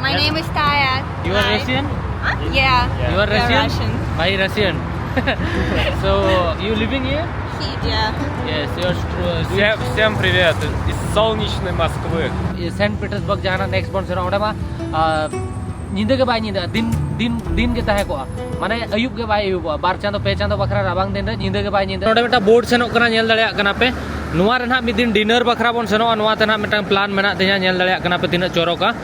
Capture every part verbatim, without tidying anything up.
My name is Tayat. You are Russian? Yeah. You are We are Russian? Russian. Why Russian? So, you living here? Yeah. Yes, you are. Stru- Всем, всем привет из солнечной Москвы. Saint Petersburg ᱡᱟᱦᱟᱱᱟᱜ next ᱵᱚᱱ ᱥᱮᱱᱚᱜᱼᱟ, ᱚᱸᱰᱮ ᱢᱟ ᱟᱨ ᱧᱤᱫᱟᱹ ᱜᱮ ᱵᱟᱭ ᱧᱤᱫᱟᱹᱜᱼᱟ, ᱫᱤᱱ ᱫᱤᱱ ᱫᱤᱱ ᱜᱮ ᱛᱟᱦᱮᱸ ᱠᱚᱜᱼᱟ, ᱢᱟᱱᱮ ᱟᱹᱭᱩᱵ ᱜᱮ ᱵᱟᱭ ᱟᱹᱭᱩᱵᱚᱜᱼᱟ᱾ ᱵᱟᱨ ᱪᱟᱸᱫᱚ ᱯᱮ ᱪᱟᱸᱫᱚ ᱵᱟᱠᱷᱨᱟ ᱨᱟᱵᱟᱝ ᱫᱤᱱ ᱨᱮ ᱧᱤᱫᱟᱹ ᱜᱮ ᱵᱟᱭ ᱧᱤᱫᱟᱹᱜᱼᱟ᱾ ᱱᱚᱰᱮ ᱢᱤᱫᱴᱟᱝ board ᱥᱮᱱᱚᱜ ᱠᱟᱱᱟ, ᱧᱮᱞ ᱫᱟᱲᱮᱭᱟᱜ ᱠᱟᱱᱟ ᱯᱮ᱾ ᱱᱚᱣᱟ ᱨᱮ ᱱᱟᱦᱟᱜ ᱢᱤᱫ ᱫᱤᱱ dinner ᱵᱟᱠᱷᱨᱟ ᱵᱚᱱ ᱥᱮᱱᱚᱜᱼᱟ᱾ ᱱᱚᱣᱟ ᱛᱮ ᱱᱟᱦᱟᱜ ᱢᱤᱫᱴᱟᱝ plan ᱢᱮᱱᱟᱜ ᱛᱤᱧᱟᱹ, ᱧᱮᱞ ᱫᱟᱲᱮᱭᱟᱜ ᱠᱟᱱᱟ ᱯᱮ ᱛᱤᱱᱟᱹᱜ ᱪᱚᱨᱚᱠᱟ᱾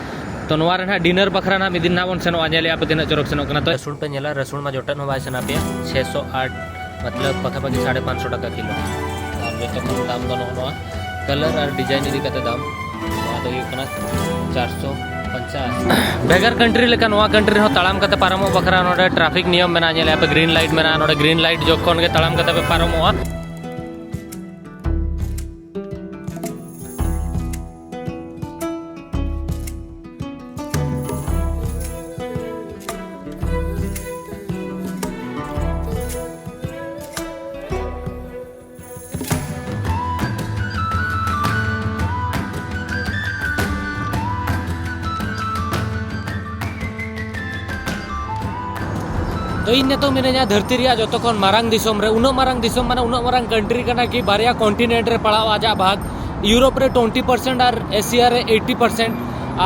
ᱛᱚ ᱱᱚᱣᱟ ᱨᱮ ᱱᱟᱦᱟᱜ dinner ᱵᱟᱠᱷᱨᱟ ᱱᱟᱦᱟᱜ ᱢᱤᱫ ᱫᱤᱱ ᱱᱟᱦᱟᱜ ᱵᱚᱱ ᱥᱮᱱᱚᱜᱼᱟ, ᱧᱮᱞᱮᱜᱼᱟ ᱯᱮ ᱛᱤᱱᱟᱹᱜ ᱪᱚᱨᱚᱠ ᱥᱮᱱᱚᱜ ᱠᱟᱱᱟ᱾ ᱛᱚ ᱨᱟᱹᱥᱩᱱ ᱯᱮ ᱧᱮᱞᱟ, ᱨᱟᱹᱥᱩᱱ ᱢᱟ ᱡᱚᱴᱮᱫ ᱦᱚᱸ ᱵᱟᱭ ᱥᱟᱱᱟ ᱯᱮᱭᱟ᱾ ᱪᱷᱮᱥᱚ ᱟᱴ ᱢᱚᱛᱞᱚᱵ ᱯᱟᱠᱷᱟ ᱯᱟᱠᱷᱤ ᱥᱟᱲᱮ ᱯᱟᱸᱪᱥᱚ ᱴᱟᱠᱟ ᱠᱤᱞᱳ᱾ ᱟᱨ ᱡᱚᱛᱚ ᱠᱷᱚᱱ ᱫᱟᱢ ᱫᱚ ᱱᱚᱜᱼᱚ ᱱᱚᱣᱟ colour ᱟᱨ design ᱤᱫᱤ ᱠᱟᱛᱮ ᱫᱟᱢ᱾ ᱱᱚᱣᱟ ᱫᱚ ᱦᱩᱭᱩᱜ ᱠᱟᱱᱟ ᱪᱟᱨᱥᱚ ᱯᱚᱧᱪᱟᱥ᱾ ᱵᱷᱮᱜᱟᱨ country ᱞᱮᱠᱟ ᱱᱚᱣᱟ country ᱨᱮᱦᱚᱸ ᱛᱟᱲᱟᱢ ᱠᱟᱛᱮ ᱯᱟᱨᱚᱢᱚᱜ ᱵᱟᱠᱷᱨᱟ ᱱᱚᱰᱮ traffic ᱱᱤᱭᱚᱢ ᱢᱮᱱᱟᱜᱼᱟ᱾ ᱧᱮᱞᱮᱜᱼᱟ ᱯᱮ green light ᱢᱮᱱᱟᱜᱼᱟ, ᱱᱚᱰᱮ green light ᱡᱚᱠᱷᱚᱱ ᱜᱮ ᱛᱟᱲᱟᱢ ᱠᱟᱛᱮ ᱯᱮ ᱯᱟᱨᱚᱢᱚᱜᱼᱟ᱾ ᱛᱚ ᱤᱧ ᱱᱤᱛᱚᱜ ᱢᱤᱱᱟᱹᱧᱟ ᱫᱷᱟᱹᱨᱛᱤ ᱨᱮᱭᱟᱜ ᱡᱚᱛᱚ ᱠᱷᱚᱱ ᱢᱟᱨᱟᱝ ᱫᱤᱥᱚᱢ ᱨᱮ᱾ ᱩᱱᱟᱹᱜ ᱢᱟᱨᱟᱝ ᱫᱤᱥᱚᱢ ᱢᱟᱱᱮ ᱩᱱᱟᱹᱜ ᱢᱟᱨᱟᱝ country ᱠᱟᱱᱟ ᱠᱤ ᱵᱟᱨᱭᱟ continent ᱨᱮ ᱯᱟᱲᱟᱣ ᱟᱡᱟᱜ ᱵᱷᱟᱜᱽ᱾ ᱤᱭᱩᱨᱳᱯ ᱨᱮ twenty percent ᱟᱨ ᱮᱥᱤᱭᱟ ᱨᱮ eighty percent᱾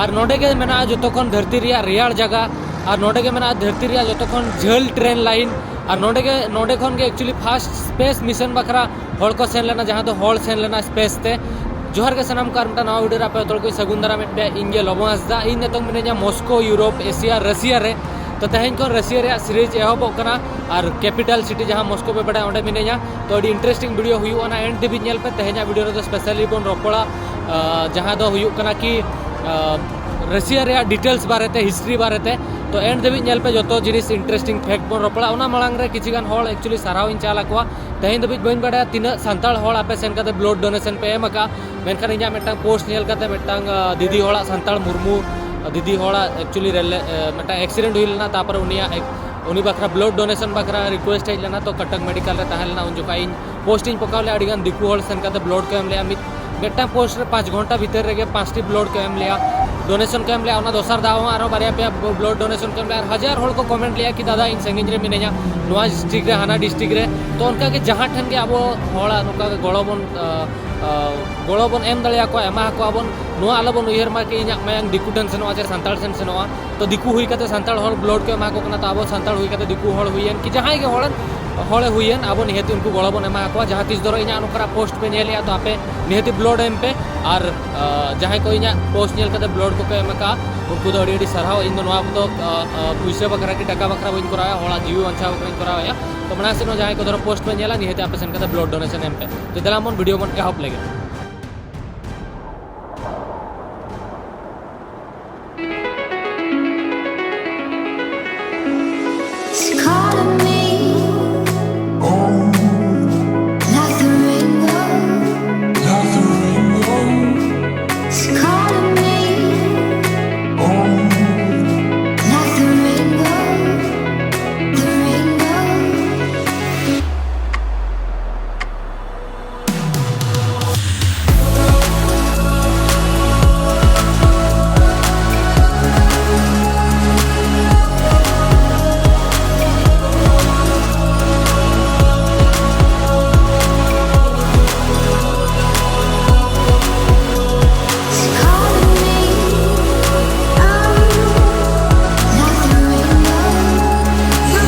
ᱟᱨ ᱱᱚᱰᱮ ᱜᱮ ᱢᱮᱱᱟᱜᱼᱟ ᱡᱚᱛᱚ ᱠᱷᱚᱱ ᱫᱷᱟᱹᱨᱛᱤ ᱨᱮᱭᱟᱜ ᱨᱮᱭᱟᱲ ᱡᱟᱭᱜᱟ, ᱟᱨ ᱱᱚᱰᱮ ᱜᱮ ᱢᱮᱱᱟᱜᱼᱟ ᱫᱷᱟᱹᱨᱛᱤ ᱨᱮᱭᱟᱜ ᱡᱚᱛᱚ ᱠᱷᱚᱱ ᱡᱷᱟᱹᱞ train line᱾ ᱟᱨ ᱱᱚᱰᱮ ᱜᱮ, ᱱᱚᱰᱮ ᱠᱷᱚᱱ ᱜᱮ actually first space mission ᱵᱟᱠᱷᱨᱟ ᱦᱚᱲ ᱠᱚ ᱥᱮᱱ ᱞᱮᱱᱟ, ᱡᱟᱦᱟᱸ ᱫᱚ ᱦᱚᱲ ᱥᱮᱱ ᱞᱮᱱᱟ space ᱛᱮ᱾ ᱡᱚᱦᱟᱨ ᱜᱮ ᱥᱟᱱᱟᱢ ᱠᱚ, ᱟᱨ ᱢᱤᱫᱴᱟᱝ ᱱᱟᱣᱟ video ᱨᱮ ᱟᱯᱮ ᱡᱚᱛᱚ ᱦᱚᱲ ᱠᱚ ᱥᱟᱹᱜᱩᱱ ᱫᱟᱨᱟᱢᱮᱫ ᱯᱮᱭᱟ᱾ ᱤᱧ ᱜᱮ ᱞᱚᱵᱚ ᱦᱟᱸᱥᱫᱟ᱾ ᱤᱧ ᱱᱤᱛᱚᱝ ᱢᱤᱱᱟᱹᱧᱟ ᱢᱚᱥᱠᱳ, ᱤᱭᱩᱨᱳᱯ, ᱮᱥᱤᱭᱟ, ᱨᱟᱥᱤᱭᱟ ᱨᱮ᱾ ᱛᱚ ᱛᱮᱦᱮᱧ ᱠᱷᱚᱱ ᱨᱟᱥᱤᱭᱟ ᱨᱮᱭᱟᱜ series ᱮᱦᱚᱵᱚᱜ ᱠᱟᱱᱟ, ᱟᱨ capital city ᱡᱟᱦᱟᱸ ᱢᱚᱥᱠᱳ ᱯᱮ ᱵᱟᱲᱟᱭᱟ, ᱚᱸᱰᱮ ᱢᱤᱱᱟᱹᱧᱟ᱾ ᱛᱚ ᱟᱹᱰᱤ interesting video ᱦᱩᱭᱩᱜᱼᱟ ᱱᱟ, end ᱫᱷᱟᱹᱵᱤᱡ ᱧᱮᱞ ᱯᱮ᱾ ᱛᱮᱦᱮᱧᱟᱜ video ᱨᱮᱫᱚ specially ᱵᱚᱱ ᱨᱚᱯᱚᱲᱟ, ᱟᱸ, ᱡᱟᱦᱟᱸ ᱫᱚ ᱦᱩᱭᱩᱜ ᱠᱟᱱᱟ ᱠᱤ, ᱟᱸ, ᱨᱟᱥᱤᱭᱟ ᱨᱮᱭᱟᱜ details ᱵᱟᱨᱮᱛᱮ, history ᱵᱟᱨᱮᱛᱮ᱾ ᱛᱚ end ᱫᱷᱟᱹᱵᱤᱡ ᱧᱮᱞ ᱯᱮ, ᱡᱚᱛᱚ ᱡᱤᱱᱤᱥ interesting fact ᱵᱚᱱ ᱨᱚᱯᱚᱲᱟ᱾ ᱚᱱᱟ ᱢᱟᱲᱟᱝ ᱨᱮ ᱠᱤᱪᱷᱩ ᱜᱟᱱ ᱦᱚᱲ actually ᱥᱟᱨᱦᱟᱣ ᱤᱧ ᱪᱟᱞ ᱟᱠᱚᱣᱟ᱾ ᱛᱮᱦᱮᱧ ᱫᱷᱟᱹᱵᱤᱡ ᱵᱟᱹᱧ ᱵᱟᱲᱟᱭᱟ ᱛᱤᱱᱟᱹᱜ ᱥᱟᱱᱛᱟᱲ ᱦᱚᱲ ᱟᱯᱮ ᱥᱮᱱ ᱠᱟᱛᱮ blood donation ᱯᱮ ᱮᱢ ᱟᱠᱟᱫᱼᱟ, ᱢᱮᱱᱠᱷᱟᱱ ᱤᱧᱟᱹᱜ ᱢᱤᱫᱴᱟᱝ post ᱧᱮᱞ ᱠᱟᱛᱮ ᱢᱤᱫᱴᱟᱝ, ᱟᱸ, ᱫᱤᱫᱤ ᱦᱚᱲᱟᱜ, ᱥᱟᱱᱛᱟᱲ ᱢᱩᱨᱢᱩ, ᱟᱸ, ᱫᱤᱫᱤ ᱦᱚᱲᱟᱜ actually ᱨᱮᱞᱮ, ᱟᱸ, ᱢᱤᱫᱴᱟᱝ accident ᱦᱩᱭ ᱞᱮᱱᱟ, ᱛᱟᱨᱯᱚᱨᱮ ᱩᱱᱤᱭᱟᱜ ᱮᱠ-, ᱩᱱᱤ ᱵᱟᱠᱷᱨᱟ blood donation ᱵᱟᱠᱷᱨᱟ request ᱦᱮᱡ ᱞᱮᱱᱟ, ᱛᱚ ᱠᱚᱴᱚᱠ medical ᱨᱮ ᱛᱟᱦᱮᱸ ᱞᱮᱱᱟ ᱩᱱ ᱡᱚᱠᱷᱟᱡ ᱤᱧ post ᱤᱧ ᱯᱚᱠᱟᱣ ᱞᱮᱫᱼᱟ, ᱟᱹᱰᱤ ᱜᱟᱱ ᱫᱤᱠᱩ ᱦᱚᱲ ᱥᱮᱱ ᱠᱟᱛᱮ blood ᱠᱚ ᱮᱢ ᱞᱮᱫᱼᱟ᱾ ᱢᱤᱫ, ᱢᱤᱫᱴᱟᱝ post ᱨᱮ ᱯᱟᱸᱪ ᱜᱷᱚᱱᱴᱟ ᱵᱷᱤᱛᱤᱨ ᱨᱮᱜᱮ ᱯᱟᱸᱪᱴᱤ blood ᱠᱚ ᱮᱢ ᱞᱮᱫᱼᱟ᱾ ᱰᱳᱱᱮᱥᱚᱱ ᱠᱚ ᱮᱢ ᱞᱮᱜᱼᱟ, ᱚᱱᱟ ᱫᱚᱥᱟᱨ ᱫᱷᱟᱣ ᱦᱚᱸ ᱟᱨᱦᱚᱸ ᱵᱟᱨᱭᱟ ᱯᱮᱭᱟ ᱵᱞᱟᱰ ᱰᱳᱱᱮᱥᱚᱱ ᱠᱚ ᱮᱢ ᱞᱮᱜᱼᱟ᱾ ᱟᱨ ᱦᱟᱡᱟᱨ ᱦᱚᱲ ᱠᱚ ᱠᱚᱢᱮᱱᱴ ᱞᱮᱜᱼᱟ ᱠᱤ, "ᱫᱟᱫᱟ, ᱤᱧ ᱥᱟᱺᱜᱤᱧ ᱨᱮ ᱢᱤᱱᱟᱹᱧᱟ, ᱱᱚᱣᱟ ᱰᱤᱥᱴᱨᱤᱠᱴ ᱨᱮ, ᱦᱟᱱᱟ ᱰᱤᱥᱴᱨᱤᱠᱴ ᱨᱮ", ᱛᱚ ᱚᱱᱠᱟ ᱜᱮ ᱡᱟᱦᱟᱸ ᱴᱷᱮᱱ ᱜᱮ ᱟᱵᱚ ᱦᱚᱲᱟᱜ ᱱᱚᱝᱠᱟ ᱜᱮ ᱜᱚᱲᱚ ᱵᱚᱱ, ᱟ, ᱟ, ᱜᱚᱲᱚ ᱵᱚᱱ ᱮᱢ ᱫᱟᱲᱮᱭᱟᱠᱚᱣᱟ, ᱮᱢᱟ ᱟᱠᱚᱣᱟ ᱵᱚᱱ᱾ ᱱᱚᱣᱟ ᱟᱞᱚ ᱵᱚᱱ ᱩᱭᱦᱟᱹᱨ ᱢᱟ ᱠᱤ ᱤᱧᱟᱹᱜ ᱢᱟᱭᱟᱝ ᱫᱤᱠᱩ ᱴᱷᱮᱱ ᱥᱮᱱᱚᱜᱼᱟ ᱥᱮ ᱥᱟᱱᱛᱟᱲ ᱴᱷᱮᱱ ᱥᱮᱱᱚᱜᱼᱟ᱾ ᱛᱚ ᱫᱤᱠᱩ ᱦᱩᱭ ᱠᱟᱛᱮ ᱥᱟᱱᱛᱟᱲ ᱦᱚᱲ ᱵᱞᱟᱰ ᱠᱚ ᱮᱢᱟ ᱠᱚ ᱠᱟᱱᱟ, ᱛᱚ ᱟᱵᱚ ᱥᱟᱱᱛᱟᱲ ᱦᱩᱭ ᱠᱟᱛᱮ ᱫᱤᱠᱩ ᱦᱚᱲ ᱦᱩᱭᱮᱱ ᱠᱤ ᱡᱟᱦᱟᱸᱭ ᱜᱮ ᱦᱚᱲ, ᱦᱚᱲᱮ ᱦᱩᱭᱮᱱ, ᱟᱵᱚ ᱱᱤᱦᱟᱹᱛ ᱩᱱᱠᱩ ᱜᱚᱲᱚ ᱵᱚᱱ ᱮᱢᱟ ᱟᱠᱚᱣᱟ᱾ ᱡᱟᱦᱟᱸ ᱛᱤᱥ ᱫᱷᱚᱨᱚ ᱤᱧᱟᱹᱜ ᱱᱚᱝᱠᱟᱱᱟᱜ ᱯᱳᱥᱴ ᱯᱮ ᱧᱮᱞᱮᱜᱼᱟ, ᱛᱚ ᱟᱯᱮ ᱱᱤᱦᱟᱹᱛ ᱵᱞᱟᱰ ᱮᱢ ᱯᱮ᱾ ᱟᱨ, ᱟ, ᱡᱟᱦᱟᱸᱭ ᱠᱚ ᱤᱧᱟᱹᱜ ᱯᱳᱥᱴ ᱧᱮᱞ ᱠᱟᱛᱮ ᱵᱞᱟᱰ ᱠᱚᱯᱮ ᱮᱢ ᱟᱠᱟᱫᱼᱟ, ᱩᱱᱠᱩ ᱫᱚ ᱟᱹᱰᱤ ᱟᱹᱰᱤ ᱥᱟᱨᱦᱟᱣ᱾ ᱤᱧ ᱫᱚ ᱱᱚᱣᱟ ᱠᱚᱫᱚ, ᱟ, ᱟ, ᱯᱩᱭᱥᱟᱹ ᱵᱟᱠᱷᱨᱟ ᱠᱤ ᱴᱟᱠᱟ ᱵᱟᱠᱷᱨᱟ ᱵᱟᱹᱧ ᱠᱚᱨᱟᱣᱟ, ᱦᱚᱲᱟᱜ ᱡᱤᱣᱤ ᱵᱟᱧᱪᱟᱣ ᱵᱟᱠᱷᱨᱟᱧ ᱠᱚᱨᱟᱣᱮᱫᱼᱟ᱾ ᱛᱚ ᱢᱟᱲᱟᱝ ᱥᱮᱫ ᱦᱚᱸ ᱡᱟᱦᱟᱸᱭ ᱠᱚ ᱫᱷᱚᱨᱚ ᱯᱳᱥᱴ ᱯᱮ ᱧᱮᱞᱟ, ᱱᱤᱦᱟᱹᱛ ᱟᱯᱮ ᱥᱮᱱ ᱠᱟᱛᱮ ᱵᱞᱟᱰ ᱰᱳᱱᱮᱥᱚᱱ ᱮᱢ ᱯᱮ᱾ ᱛᱚ ᱫᱮᱞᱟ ᱵᱚᱱ ᱵᱷᱤᱰᱤᱭᱳ ᱵᱚᱱ ᱮᱦᱚᱵ ᱞᱮᱜᱮ᱾ It's calling me, like the rainbow. It's calling me, like the rainbow, the rainbow.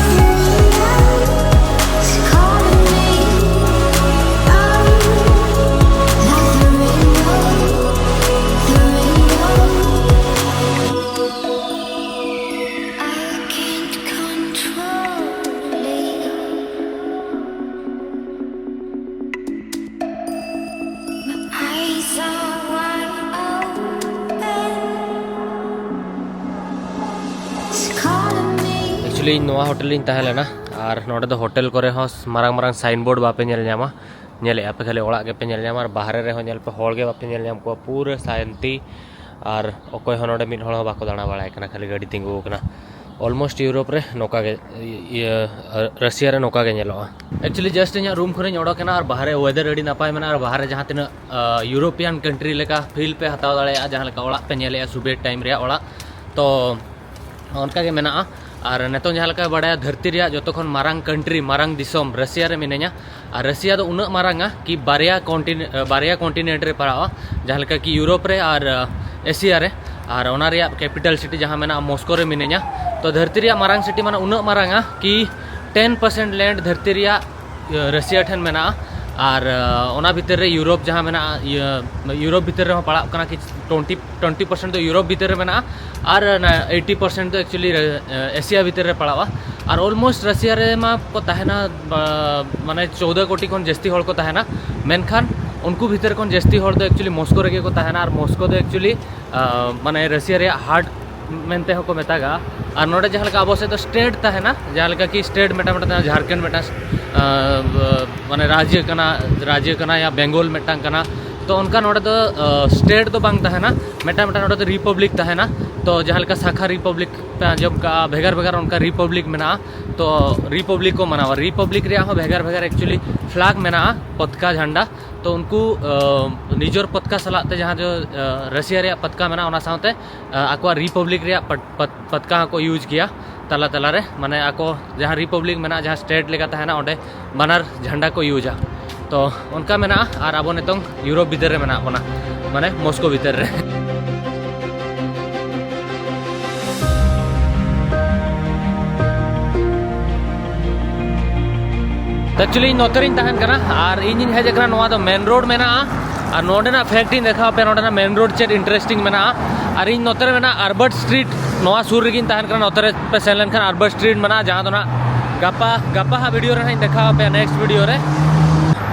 Actually, ᱤᱧ ᱱᱚᱣᱟ ᱦᱳᱴᱮᱞ ᱨᱤᱧ ᱛᱟᱦᱮᱸ ᱞᱮᱱᱟ, ᱟᱨ ᱱᱚᱰᱮ ᱫᱚ ᱦᱳᱴᱮᱞ ᱠᱚᱨᱮ ᱦᱚᱸ ᱢᱟᱨᱟᱝ ᱢᱟᱨᱟᱝ ᱥᱟᱭᱤᱱ ᱵᱳᱨᱰ ᱵᱟᱯᱮ ᱧᱮᱞ ᱧᱟᱢᱟ᱾ ᱧᱮᱞᱮᱫᱼᱟ ᱯᱮ, ᱠᱷᱟᱹᱞᱤ ᱚᱲᱟᱜ ᱜᱮᱯᱮ ᱧᱮᱞ ᱧᱟᱢᱟ, ᱟᱨ ᱵᱟᱦᱨᱮ ᱨᱮᱦᱚᱸ ᱧᱮᱞ ᱯᱮ, ᱦᱚᱲ ᱜᱮ ᱵᱟᱯᱮ ᱧᱮᱞ ᱧᱟᱢ ᱠᱚᱣᱟ, ᱯᱩᱨᱟᱹ ᱥᱟᱱᱛᱤ᱾ ᱟᱨ ᱚᱠᱚᱭ ᱦᱚᱸ ᱱᱚᱰᱮ ᱢᱤᱫ ᱦᱚᱲ ᱦᱚᱸ ᱵᱟᱠᱚ ᱫᱟᱬᱟ ᱵᱟᱲᱟᱭ ᱠᱟᱱᱟ, ᱠᱷᱟᱹᱞᱤ ᱜᱟᱹᱰᱤ ᱛᱤᱸᱜᱩ ᱟᱠᱟᱱᱟ᱾ ᱚᱞᱢᱳᱥᱴ ᱤᱭᱩᱨᱳᱯ ᱨᱮ ᱱᱚᱝᱠᱟ ᱜᱮ, ᱤᱭᱟᱹ, ᱨᱟᱥᱤᱭᱟ ᱨᱮ ᱱᱚᱝᱠᱟ ᱜᱮ ᱧᱮᱞᱚᱜᱼᱟ᱾ ᱮᱠᱪᱩᱭᱮᱞᱤ ᱡᱟᱥᱴ ᱤᱧᱟᱹᱜ ᱨᱩᱢ ᱠᱷᱚᱱᱤᱧ ᱚᱰᱚᱠ ᱮᱱᱟ ᱟᱨ ᱵᱟᱦᱨᱮ ᱳᱭᱮᱫᱟᱨ ᱟᱹᱰᱤ ᱱᱟᱯᱟᱭ ᱢᱮᱱᱟᱜᱼᱟ ᱟᱨ ᱵᱟᱦᱨᱮ ᱡᱟᱦᱟᱸ ᱛᱤᱱᱟᱹᱜ ᱤᱭᱩᱨᱳᱯᱤᱭᱟᱱ ᱠᱟᱱᱴᱨᱤ ᱞᱮᱠᱟ ᱯᱷᱤᱞ ᱯᱮ ᱦᱟᱛᱟᱣ ᱫᱟᱲᱮᱭᱟᱜᱼᱟ, ᱡᱟᱦᱟᱸ ᱞᱮᱠᱟ ᱚᱲᱟᱜ ᱯᱮ ᱧᱮᱞᱮᱜᱼᱟ ᱥᱳᱵᱷᱤᱭᱮᱴ ᱴᱟᱭᱤᱢ ᱨᱮᱭᱟᱜ ᱚᱲᱟᱜ᱾ ᱛᱚ ᱚᱱᱠᱟ ᱜᱮ ᱢᱮᱱᱟᱜᱼᱟ᱾ ᱟᱨ ᱱᱤᱛᱚᱝ ᱡᱟᱦᱟᱸ ᱞᱮᱠᱟ ᱵᱟᱲᱟᱭᱟ, ᱫᱷᱟᱹᱨᱛᱤ ᱨᱮᱭᱟᱜ ᱡᱚᱛᱚ ᱠᱷᱚᱱ ᱢᱟᱨᱟᱝ ᱠᱟᱱᱴᱨᱤ, ᱢᱟᱨᱟᱝ ᱫᱤᱥᱚᱢ ᱨᱟᱥᱤᱭᱟ ᱨᱮ ᱢᱤᱱᱟᱹᱧᱟ᱾ ᱟᱨ ᱨᱟᱥᱤᱭᱟ ᱫᱚ ᱩᱱᱟᱹᱜ ᱢᱟᱨᱟᱝᱟ ᱠᱤ ᱵᱟᱨᱭᱟ ᱠᱚᱱᱴᱤᱱ-, ᱵᱟᱨᱭᱟ ᱠᱚᱱᱴᱤᱱᱮᱱᱴ ᱨᱮ ᱯᱟᱲᱟᱜᱼᱟ, ᱡᱟᱦᱟᱸ ᱞᱮᱠᱟ ᱠᱤ ᱤᱭᱩᱨᱳᱯ ᱨᱮ ᱟᱨ ᱮᱥᱤᱭᱟ ᱨᱮ᱾ ᱟᱨ ᱚᱱᱟ ᱨᱮᱭᱟᱜ ᱠᱮᱯᱤᱴᱟᱞ ᱥᱤᱴᱤ ᱡᱟᱦᱟᱸ ᱢᱮᱱᱟᱜᱼᱟ ᱢᱚᱥᱠᱳ ᱨᱮ ᱢᱤᱱᱟᱹᱧᱟ᱾ ᱛᱚ ᱫᱷᱟᱹᱨᱛᱤ ᱨᱮᱭᱟᱜ ᱢᱟᱨᱟᱝ ᱥᱤᱴᱤ ᱢᱟᱱᱮ ᱩᱱᱟᱹᱜ ᱢᱟᱨᱟᱝᱟ ᱠᱤ ᱴᱮᱱ ᱯᱟᱨᱥᱮᱱᱴ ᱞᱮᱱᱰ ᱫᱷᱟᱹᱨᱛᱤ ᱨᱮᱭᱟᱜ, ᱤᱭᱟᱹ, ᱨᱟᱥᱤᱭᱟ ᱴᱷᱮᱱ ᱢᱮᱱᱟᱜᱼᱟ᱾ ᱟᱨ ᱚᱱᱟ ᱵᱷᱤᱛᱤᱨ ᱨᱮ ᱤᱭᱩᱨᱳᱯ ᱡᱟᱦᱟᱸ ᱢᱮᱱᱟᱜᱼᱟ, ᱤᱭᱟᱹ, ᱤᱭᱩᱨᱳᱯ ᱵᱷᱤᱛᱤᱨ ᱨᱮᱦᱚᱸ ᱯᱟᱲᱟᱜ ᱠᱟᱱᱟ ᱠᱤ ᱴᱩᱭᱮᱱᱴᱤ ᱴᱩᱭᱮᱱᱴᱤ ᱯᱟᱨᱥᱮᱱᱴ ᱫᱚ ᱤᱭᱩᱨᱳᱯ ᱵᱷᱤᱛᱤᱨ ᱨᱮ ᱢᱮᱱᱟᱜᱼᱟ᱾ ᱟᱨ ᱚᱱᱟ ᱮᱭᱤᱴᱤ ᱯᱟᱨᱥᱮᱱᱴ ᱫᱚ ᱮᱠᱪᱩᱭᱮᱞᱤ ᱮᱥᱤᱭᱟ ᱵᱷᱤᱛᱤᱨ ᱨᱮ ᱯᱟᱲᱟᱜᱼᱟ᱾ ᱟᱨ ᱚᱞᱢᱳᱥᱴ ᱨᱟᱥᱤᱭᱟ ᱨᱮᱢᱟ ᱠᱚ ᱛᱟᱦᱮᱱᱟ, ᱵᱟ-, ᱢᱟᱱᱮ ᱪᱳᱣᱫᱚ ᱠᱳᱴᱤ ᱠᱷᱚᱱ ᱡᱟᱹᱥᱛᱤ ᱦᱚᱲ ᱠᱚ ᱛᱟᱦᱮᱱᱟ᱾ ᱢᱮᱱᱠᱷᱟᱱ ᱩᱱᱠᱩ ᱵᱷᱤᱛᱤᱨ ᱠᱷᱚᱱ ᱡᱟᱹᱥᱛᱤ ᱦᱚᱲ ᱫᱚ ᱮᱠᱪᱩᱭᱮᱞᱤ ᱢᱚᱥᱠᱳ ᱨᱮᱜᱮ ᱠᱚ ᱛᱟᱦᱮᱱᱟ᱾ ᱟᱨ ᱢᱚᱥᱠᱳ ᱫᱚ ᱮᱠᱪᱩᱭᱮᱞᱤ ᱢᱟᱱᱮ ᱨᱟᱥᱤᱭᱟ ᱨᱮᱭᱟᱜ ᱦᱟᱨᱴ ᱢᱮᱱᱛᱮ ᱦᱚᱸᱠᱚ ᱢᱮᱛᱟᱜᱼᱟ᱾ ᱟᱨ ᱱᱚᱰᱮ ᱡᱟᱦᱟᱸ ᱞᱮᱠᱟ ᱟᱵᱚ ᱥᱮᱫ ᱫᱚ ᱥᱴᱮᱴ ᱛᱟᱦᱮᱱᱟ, ᱡᱟᱦᱟᱸ ᱞᱮᱠᱟ ᱠᱤ ᱥᱴᱮᱴ ᱢᱤᱫᱴᱟᱝ ᱢᱤᱫᱴᱟᱝ ᱛᱟᱦᱮᱱᱟ, ᱡᱷᱟᱲᱠᱷᱚᱸᱰ ᱢᱤᱫᱴᱟᱝ ᱢᱟᱱᱮ ᱨᱟᱡᱽᱡᱚ ᱠᱟᱱᱟ, ᱨᱟᱡᱽᱡᱚ ᱠᱟᱱᱟ ᱭᱟ ᱵᱮᱝᱜᱚᱞ ᱢᱤᱫᱴᱟᱝ ᱠᱟᱱᱟ᱾ ᱛᱚ ᱚᱱᱠᱟ ᱱᱚᱰᱮ ᱫᱚ ᱥᱴᱮᱴ ᱫᱚ ᱵᱟᱝ ᱛᱟᱦᱮᱱᱟ, ᱢᱤᱫᱴᱟᱝ ᱢᱤᱫᱴᱟᱝ ᱱᱚᱰᱮ ᱫᱚ ᱨᱤᱯᱟᱵᱽᱞᱤᱠ ᱛᱟᱦᱮᱱᱟ᱾ ᱛᱚ ᱡᱟᱦᱟᱸ ᱞᱮᱠᱟ ᱥᱟᱠᱷᱟ ᱨᱤᱯᱟᱵᱽᱞᱤᱠ ᱯᱮ ᱟᱸᱡᱚᱢ ᱠᱟᱜᱼᱟ, ᱵᱷᱮᱜᱟᱨ ᱵᱷᱮᱜᱟᱨ ᱚᱱᱠᱟ ᱨᱤᱯᱟᱵᱽᱞᱤᱠ ᱢᱮᱱᱟᱜᱼᱟ᱾ ᱛᱚ ᱨᱤᱯᱟᱵᱽᱞᱤᱠ ᱠᱚ ᱢᱟᱱᱟᱣᱟ᱾ ᱨᱤᱯᱟᱵᱽᱞᱤᱠ ᱨᱮᱭᱟᱜ ᱦᱚᱸ ᱵᱷᱮᱜᱟᱨ ᱵᱷᱮᱜᱟᱨ ᱮᱠᱪᱩᱭᱮᱞᱤ ᱯᱷᱞᱟᱜ ᱢᱮᱱᱟᱜᱼᱟ, ᱯᱚᱛᱠᱟ ᱡᱷᱟᱱᱰᱟ᱾ ᱛᱚ ᱩᱱᱠᱩ ᱱᱤᱡᱚᱨ ᱯᱚᱛᱠᱟ ᱥᱟᱞᱟᱜ ᱛᱮ ᱡᱟᱦᱟᱸ ᱫᱚ ᱨᱟᱥᱤᱭᱟ ᱨᱮᱭᱟᱜ ᱯᱚᱛᱠᱟ ᱢᱮᱱᱟᱜᱼᱟ, ᱚᱱᱟ ᱥᱟᱶᱛᱮ ᱟᱠᱚᱣᱟᱜ ᱨᱤᱯᱟᱵᱽᱞᱤᱠ ᱨᱮᱭᱟᱜ ᱯᱟᱛ-, ᱯᱟᱛ-, ᱯᱟᱛᱠᱟ ᱦᱚᱸᱠᱚ ᱤᱭᱩᱡᱽ ᱜᱮᱭᱟ ᱛᱟᱞᱟ ᱛᱟᱞᱟᱨᱮ, ᱢᱟᱱᱮ ᱟᱠᱚ ᱡᱟᱦᱟᱸ ᱨᱤᱯᱟᱵᱽᱞᱤᱠ ᱢᱮᱱᱟᱜᱼᱟ, ᱡᱟᱦᱟᱸ ᱥᱴᱮᱴ ᱞᱮᱠᱟ ᱛᱟᱦᱮᱱᱟ, ᱚᱸᱰᱮ ᱵᱟᱱᱟᱨ ᱡᱷᱟᱱᱰᱟ ᱠᱚ ᱤᱭᱩᱡᱟ᱾ ᱛᱚ ᱚᱱᱠᱟ ᱢᱮᱱᱟᱜᱼᱟ᱾ ᱟᱨ ᱟᱵᱚ ᱱᱤᱛᱚᱝ ᱤᱭᱩᱨᱳᱯ ᱵᱷᱤᱛᱤᱨ ᱨᱮ ᱢᱮᱱᱟᱜ ᱵᱚᱱᱟ, ᱢᱟᱱᱮ ᱢᱚᱥᱠᱳ ᱵᱷᱤᱛᱤᱨ ᱨᱮ᱾ ᱮᱠᱪᱩᱭᱮᱞᱤ ᱤᱧ ᱱᱚᱛᱮ ᱨᱤᱧ ᱛᱟᱦᱮᱱ ᱠᱟᱱᱟ ᱟᱨ ᱤᱧᱤᱧ ᱦᱮᱡ ᱟᱠᱟᱱᱟ, ᱱᱚᱣᱟ ᱫᱚ ᱢᱮᱱ ᱨᱳᱰ ᱢᱮᱱᱟᱜᱼᱟ᱾ ᱟᱨ ᱱᱚᱰᱮᱱᱟᱜ ᱯᱷᱮᱠᱴ ᱤᱧ ᱫᱮᱠᱷᱟᱣ ᱟᱯᱮᱭᱟ, ᱱᱚᱰᱮᱱᱟᱜ ᱢᱮᱱ ᱨᱳᱰ ᱪᱮᱫ ᱤᱱᱴᱟᱨᱮᱥᱴᱤᱝ ᱢᱮᱱᱟᱜᱼᱟ᱾ ᱟᱨ ᱤᱧ ᱱᱚᱛᱮ ᱨᱮ ᱢᱮᱱᱟᱜᱼᱟ ᱟᱨᱵᱟᱨᱴ ᱥᱴᱨᱤᱴ, ᱱᱚᱣᱟ ᱥᱩᱨ ᱨᱮᱜᱤᱧ ᱛᱟᱦᱮᱱ ᱠᱟᱱᱟ᱾ ᱱᱚᱛᱮ ᱨᱮ ᱯᱮ ᱥᱮᱱ ᱞᱮᱱᱠᱷᱟᱱ ᱟᱨᱵᱟᱨᱴ ᱥᱴᱨᱤᱴ ᱢᱮᱱᱟᱜᱼᱟ, ᱡᱟᱦᱟᱸ ᱫᱚ ᱱᱟᱜ ᱜᱟᱯᱟ, ᱜᱟᱯᱟ ᱦᱟᱸᱜ ᱵᱷᱤᱰᱤᱭᱳ ᱨᱮ ᱦᱟᱸᱜ ᱤᱧ ᱫᱮᱠᱷᱟᱣ ᱟᱯᱮᱭᱟ, ᱱᱮᱠᱥᱴ ᱵᱷᱤᱰᱤᱭᱳ ᱨᱮ᱾